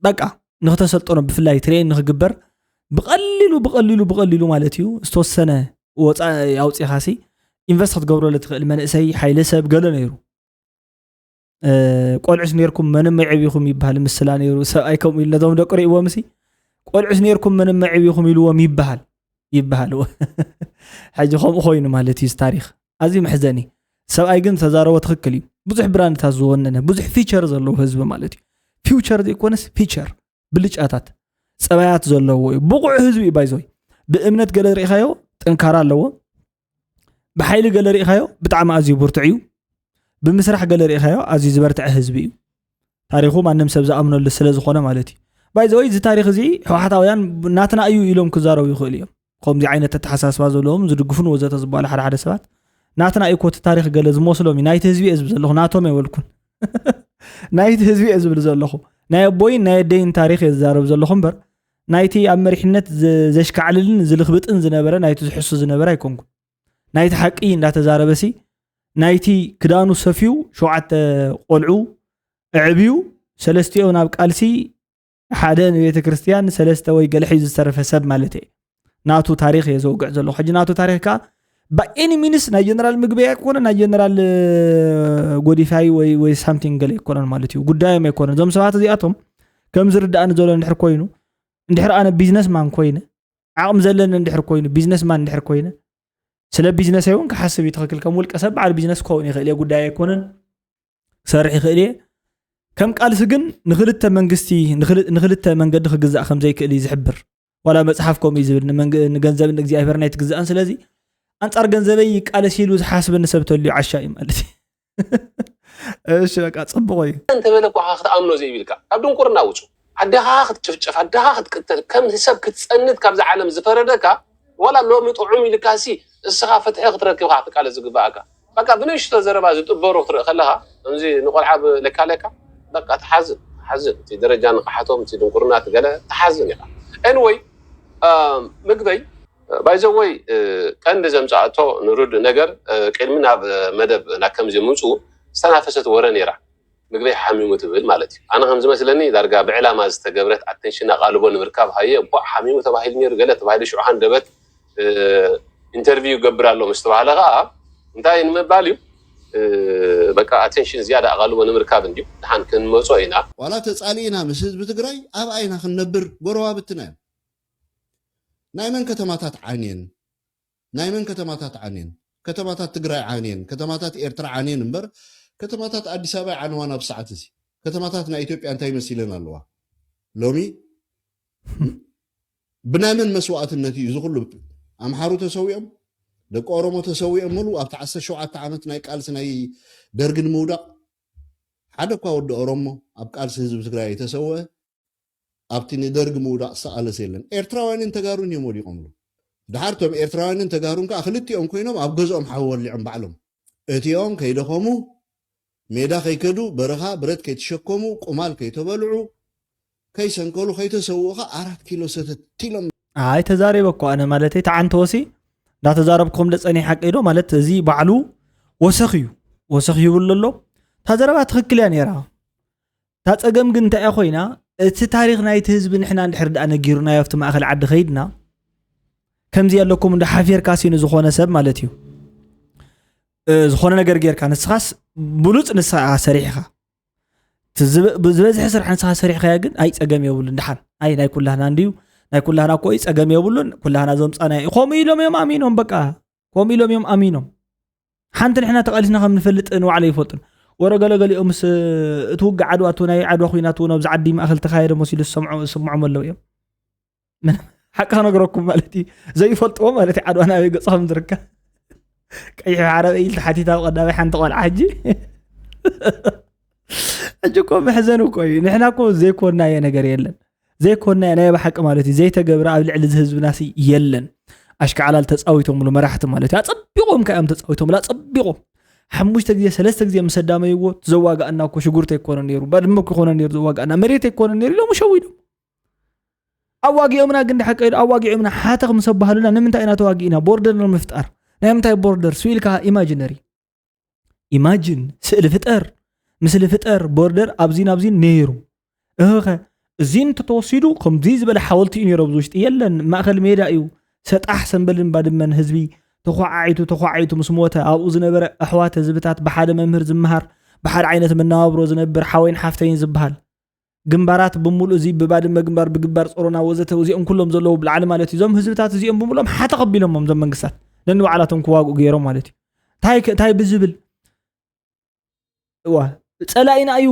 በቃ ንክተሰልጠኖ ብፍላይ ትሬን ንክግበር ብቀሊሉ ብቀሊሉ ብቀሊሉ ማለት እዩ ዝተወሰነ ወፃ ኣውፂኻሲ ኢንቨስት ክትገብረሉ ትኽእል መንእሰይ ሓይለ ሰብ ገለ ነይሩ ቆልዑስ ነርኩም መንም ኣይዕብኹም ይበሃል ምስላ ነይሩ ሰብኣይ ከምኡ ኢሉ ነዞም ደቂ ርእዎም ሲ ቆልዑስ ነርኩም መንም ኣይዕብኹም ኢልዎም ይበሃል ይበሃል ሕጂ ከምኡ ኮይኑ ማለት እዩ ታሪክ ኣዝዩ መሕዘኒ ሰብኣይ ግን ዝተዛረቦ ትኽክል እዩ ብዙሕ ብራንድታት ዝወነነ ብዙሕ ፊቸር ዘለዎ ህዝቢ ማለት እዩ ፊውቸር ዘይኮነስ ፊቸር ብልጫታት ፀባያት ዘለዎ እዩ ብቑዕ ህዝቢ እዩ ባይዞይ ብእምነት ገለ ርኢኻዮ ጥንካራ ኣለዎ ብሓይሊ ገለ ርኢኻዮ ብጣዕሚ ኣዝዩ ብርቱዕ እዩ ብምስራሕ ገለ ርኢኻዮ ኣዝዩ ዝበርትዐ ህዝቢ እዩ ታሪኹ ማንም ሰብ ዝኣምነሉ ስለ ዝኾነ ማለት እዩ ባይዘወይ እዚ ታሪክ እዚ ሕወሓታውያን ናትና እዩ ኢሎም ክዛረቡ ይኽእሉ እዮም ከምዚ ዓይነት ኣተሓሳስባ ዘለዎም ዝድግፉን ወዘተ ዝበሃሉ ሓደ ሓደ ሰባት ናትና እዩ ኮቲ ታሪክ ገለ ዝመስሎም እዩ ናይቲ ህዝቢ እየ ዝብል ዘለኹ ናቶም የበልኩን ናይቲ ህዝቢ እየ ዝብል ዘለኹ ናይ ኣቦይን ናይ ኣደይን ታሪክ እየ ዝዛረብ ዘለኹ እምበር ናይቲ ኣብ መሪሕነት ዘሽካዕልልን ዝልኽብጥን ዝነበረ ናይቲ ዝሕሱ ዝነበረ ኣይኮንኩን ናይቲ ሓቂ እንዳተዛረበሲ ናይቲ ክዳኑ ሰፍዩ ሸውዓተ ቆልዑ ኣዕብዩ ሰለስቲኦም ናብ ቃልሲ ሓደ ንቤተ ክርስትያን ሰለስተ ወይ ገለ ሒዙ ዝተረፈ ሰብ ማለት እየ ናቱ ታሪክ እየ ዘውግዕ ዘለኹ ሕጂ ናቱ ታሪክ ከዓ ብኤኒ ሚንስ ናይ ጀነራል ምግበይ ኣይኮነ ናይ ጀነራል ጎዲፋይ ወይ ወይ ሳምቲንግ ገለ ኣይኮነን ማለት እዩ ጉዳዮም ኣይኮነን እዞም ሰባት እዚኣቶም ከም ዝርዳእኒ ዘሎ እንድሕር ኮይኑ እንድሕር ኣነ ቢዝነስ ማን ኮይነ ዓቕሚ ዘለኒ እንድሕር ኮይኑ ቢዝነስ ማን እንድሕር ኮይነ ስለ ቢዝነሰይ እውን ክሓስብ እዩ ትኽክል ከም ውልቀ ሰብ በዓል ቢዝነስ ክኸውን ይኽእል እየ ጉዳይ ኣይኮነን ክሰርሕ ይኽእል እየ ከም ቃልሲ ግን ንክልተ መንግስቲ ንክልተ መንገዲ ክግዛእ ከም ዘይክእል እዩ ዝሕብር ዋላ መፅሓፍ ከምኡ እዩ ዝብል ንገንዘብን እግዚኣብሔር ናይ ትግዛእን ስለዚ ኣንፃር ገንዘበይ ይቃለስ ኢሉ ዝሓስበኒ ሰብ ተልዩ ዓሻ እዩ ማለት እሺ በቃ ፅቡቅ እዩ እንተበለ እኳ ክትኣምኖ ዘይብልካ ካብ ድንቁርና ውፁ ኣደኻ ክትጭፍጨፍ ኣደኻ ክትቅተል ከም ሰብ ክትፀንት ካብዚ ዓለም ዝፈረደካ ዋላ ሎሚ ጥዑም ኢልካሲ እስኻ ፍትሒ ክትረክብ ኢኻ ክትቃለስ ዝግባኣካ። በቃ ብንእሽቶ ዘረባ ዝጥበሩ ክትርኢ ከለኻ፣ ከምዚ ንቆልዓ ብ-፣ ለካ ለካ፣ በቃ ትሓዝን፣ ትሓዝን። እቲ ደረጃ ንቕሓቶም፣ እቲ ድንቁርና፣ እቲ ገለ ትሓዝን ኢኻ። ኤንወይ፣ ምግበይ፣ ባይዘወይ፣ ቀንዲ ዘምጻኣቶ ንርዱእ ነገር፣ ቅድሚ ናብ መደብ ናብ ከምዚ ምምጽኡ ዝተናፈሰት ወረ ነይራ። ምግበይ ሓሚሙ ትብል ማለት እዩ። ኣነ ከም ዝመስለኒ ዳርጋ ብዕላማ ዝተገብረት ኣቴንሽን ኣቓልቦ ንምርካብ ሃየ እቧዕ ሓሚሙ ተባሂሉ ነይሩ፣ ገለ ተባሂሉ ሽዑ ሃንደበት፣ እ፣ ኢንተርቪው ይገብር ኣሎ ምስ ተባህለ ኸኣ እንታይ ንምባል እዩ? እ፣ በቃ ኣቴንሽን ዝያዳ ኣቓልቦ ንምርካብ እንድዩ። ደሓን ክንመጾ ኢና። ዋላ ተጻሊእና ምስ ህዝቢ ትግራይ ኣብኣ ኢና ክንነብር፣ ጎረባብትና እዮም። ናይ መን ከተማታት ዓንየን? ናይ መን ከተማታት ዓንየን? ከተማታት ትግራይ ዓንየን፣ ከተማታት ኤርትራ ዓንየን እምበር፣ ከተማታት ኣዲስ ኣበባ ይዓንዋ ናብ ሰዓት እዚ። ከተማታት ናይ ኢትዮጵያ እንታይ መሲለን ኣለዋ? ሎሚ ብናይ መን መስዋእትነት እዩ እዚ ኩሉ? ኣምሓሩ ተሰዊኦም፣ ደቂ ኦሮሞ ተሰዊኦም፣ ሙሉ ኣብቲ ዓሰርተ ሸውዓተ ዓመት ናይ ቃልሲ ናይ ደርጊ ንምውዳቕ ሓደ እኳ ወዲ ኦሮሞ ኣብ ቃልሲ ህዝቢ ትግራይ ኣይተሰወ፣ ኣብቲ ንደርጊ ምውዳቕ ዝተቓለሰ የለን። ኤርትራውያንን ተጋሩን እዮም ወዲቖምሉ። ድሓር እቶም ኤርትራውያንን ተጋሩን ከዓ ክልቲኦም ኮይኖም ኣብ ገዝኦም ሓዊ ወሊዖም ባዕሎም። እቲኦም ከይደኸሙ፣ ሜዳ ከይከዱ፣ በረኻ ብረት ከይተሸከሙ፣ ቁማል ከይተበልዑ፣ ከይሰንከሉ፣ ከይተሰውኡ ከዓ ኣራት ኪሎ ሰተት ኢሎም። ኣይ ተዛሪበ እኮ ኣነ፣ ማለተይ ተዓንተወሲ እንዳተዛረብኩም ደፀኒ ሓቂ ዶ ማለት እዚ ባዕሉ ወሰኽ እዩ፣ ወሰኽ ይብሉ ኣሎ። እታ ዘረባ ትኽክል እያ ነይራ። እታ ጸገም ግን እንታይ እያ ኮይና፣ እቲ ታሪኽ ናይቲ ህዝቢ ንሕና እንድሕር ደኣ ነጊሩናዮ ኣብቲ ማእኸል ዓዲ ከይድና፣ ከምዚ ኣለኩም እንዶ ሓፊርካ ሲ ንዝኾነ ሰብ ማለት እዩ። እ፣ ዝኾነ ነገር ጌርካ፣ ንስኻስ ብሉጽ ንስኻ ኢኻ ሰሪሕኻ። እቲ ዝበ-፣ ብ-፣ ዝበዝሐ ስራሕ ንስኻ ሰሪሕካዮ ግን፣ ኣይ ጸገም የብሉን፣ ደሓን። ኣይ ናይ ኩላህና እንድዩ፣ ናይ ኩላህና እኮ እዩ፣ ጸገም የብሉን፣ ኩላህና ዘምጻናዮ እዩ። ከምኡ ኢሎም እዮም ኣሚኖም፣ በቃ። ከምኡ ኢሎም እዮም ኣሚኖም። ሓንቲ ንሕና ተቓሊስና ከም ንፈልጥ ንባዕሎም ይፈልጡን። ወረ ገለ ገሊኦምስ፣ እቲ ውግእ ዓድዋ፣ እቲ ናይ ዓድዋ ኲናት እውን ኣብዚ ዓዲ ማእኸል ተኻየደ መሲሉ ዝሰምዑ-፣ ዝስምዖም ኣለዉ እዮም። ምን-፣ ሓቂ ክነግረኩም ማለት እዩ። ዘይፈልጥዎ ማለት እዩ፣ ዓድዋ ናበይ ገጹ ከም ዝርከብ። ቀይሕ ዓረብ ኢል ተሓቲታ ብቐዳማይ ሓንቲ ቆልዓ ሕጂ። ሕጂ እኮ መሕዘን እኮ እዩ። ንሕና እኮ ዘይኮንናዮ ነገር የለን። ዘይኮንናዮ ናይ ብሓቂ ማለት እዩ። ዘይተገብረ ኣብ ልዕሊ እዚ ህዝብና ሲ የለን። ኣሽካዕላል ተጻዊቶምሉ መራሕቲ ማለት እዩ። ኣጸቢቖም ከ እዮም ተጻዊቶምሉ፣ ኣጸቢቖም። ሓሙሽተ ግዜ፣ ሰለስተ ግዜ ምስ ኣዳመይዎ፣ ዘዋጋእና እኮ ሽጉርቲ ኣይኮነ ነይሩ፣ ባድመ እኮ ይኮነ ነይሩ ዘዋጋእና፣ መሬት ኣይኮነ ነይሩ ኢሎም ሸዊዶም። ኣዋጊኦምና ግን ድሓቂ ኢሉ ኣዋጊኦምና ሓተኽ ምስ ኣባህሉና ንምንታይ ኢና ተዋጊእና? ቦርደር ንምፍጣር። ናይ ምንታይ ቦርደር? ስኢልካ ኢማጂነሪ። ኢማጂን፣ ስእሊ ፍጠር። ምስሊ ፍጠር፣ ቦርደር ኣብዚን ኣብዚን ነይሩ። እኸ፣ እዚ እንተተወሲዱ ከምዚ ዝበለ ሓወልቲ እዩ ነይሩ ኣብዚ ውሽጢ። የለን፣ ማእከል ሜዳ እዩ። ሰጣሕ ሰምበልን ባድመን ህዝቢ ተዃዓዒቱ፣ ተዃዒቱ ምስ ሞተ፣ ኣብኡ ዝነበረ ኣሕዋት ህዝብታት ብሓደ መምህር ዝመሃር፣ ብሓደ ዓይነት መነባብሮ ዝነብር ሓወይን ሓፍተይን ዝበሃል። ግንባራት ብምሉእ እዚ ብባድመ ግንባር፣ ብግንባር ጾሮና ወዘተ እዚኦም ኩሎም ዘለዉ ብላዕሊ ማለት እዩ። እዞም ህዝብታት እዚኦም ብምሉኦም ሓተኽ ኣቢሎሞም እዞም መንግስታት ነንባዕላቶም ክዋግኡ ገይሮም ማለት እዩ። እንታይ ከ-፣ እንታይ ብዝብል እዋ ጸላኢና እዩ፣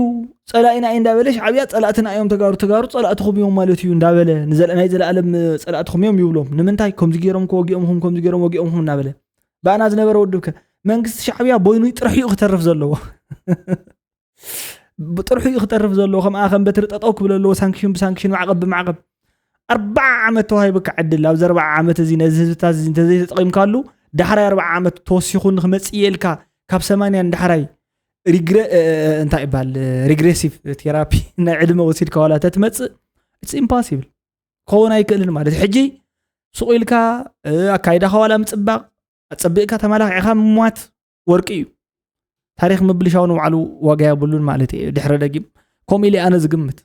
ጸላኢና እዩ እንዳበለ ሻዕብያ ጸላእትና እዮም ተጋሩ፣ ተጋሩ ጸላእትኹም እዮም ማለት እዩ እንዳበለ ንዘለ-፣ ናይ ዘለኣለም ጸላእትኹም እዮም ይብሎም። ንምንታይ ከምዚ ገይሮም ከወጊኦምኹም፣ ከምዚ ገይሮም ወጊኦምኹም እናበለ ብኣና ዝነበረ ውድብ ከ መንግስቲ ሻዕብያ ቦይኑ ጥርሑ እዩ ክተርፍ ዘለዎ። ብጥርሑ እዩ ክተርፍ ዘለዎ። ከምኣ ከም በትሪ ጠጠው ክብል ኣለዎ። ሳንክሽን ብሳንክሽን፣ ማዕቐብ ብማዕቐብ። ኣርባዓ ዓመት ተዋሂቡካ ዕድል። ኣብዚ ኣርባዓ ዓመት እዚ ነዚ ህዝብታት እዚ እንተዘይተጠቒምካሉ፣ ዳሕራይ ኣርባዓ ዓመት ተወሲኹ ንክመጽእ እየ ኢልካ ካብ ሰማንያ ንዳሕራይ ሪግረ-፣ እ፣ እ፣ እንታይ ይባል፣ ሪግሬሲቭ ቴራፒ ናይ ዕድመ ወሲድካ ዋላ ተትመጽእ፣ it's impossible። ክኸውን ኣይክእልን ማለት እዩ። ሕጂ ሱቕ ኢልካ፣ እ፣ ኣካይዳኻ ዋላ ምጽባቕ፣ ኣጸቢቕካ ተመላኺዕካ ምሟት ወርቂ እዩ። ታሪኽ ምብልሻው ንባዕሉ ዋጋ የብሉን ማለት እዩ። ድሕረ ደጊም ከምኡ ኢለ ኣነ ዝግምት።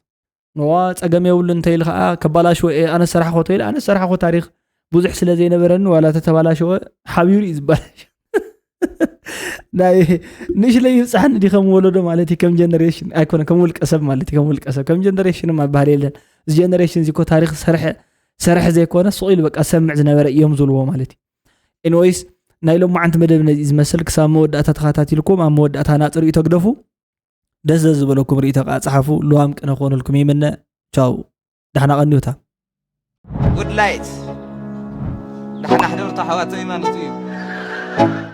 ነዋ ጸገም የብሉን እንተኢሉ ኸኣ ከባላሽዎ እየ ኣነ ሰራሕኮ ተኢሉ ኣነ ሰራሕኮ ታሪኽ ብዙሕ ስለ ዘይነበረኒ ዋላ ተተባላሸወ ሓቢሩ እዩ ዝበላሽ። ናይ ንእሽለይ ይብጻሕኒ ድዩ ከም ወለዶ ማለት እዩ፣ ከም ጀነሬሽን ኣይኮነ፣ ከም ውልቀ ሰብ ማለት እዩ፣ ከም ውልቀ ሰብ። ከም ጀነሬሽን ምባል የለን። እዚ ጀነሬሽን እዚ እኮ ታሪኽ ሰርሐ፣ ሰርሐ ዘይኮነ ሱቕ ኢሉ በቃ ሰምዕ ዝነበረ እዮም ዝብልዎ ማለት እዩ። ኤኒዌይስ ናይ ሎማዓንቲ መደብ ነዚ ዝመስል። ክሳብ መወዳእታ ተኸታቲልኩም ኣብ መወዳእታ ናጽ ርእይቶ ግደፉ። ደስ ደስ ዝበለኩም ርእይቶ ከኣ ጸሓፉ። ልዋም ቅነ ክኾነልኩም ይምነ። ቻው። ደሕና ቀንዩታ። ጉድ ላይት። ደሕና ሕደሩ ኣሕዋተይ ማለት እዩ።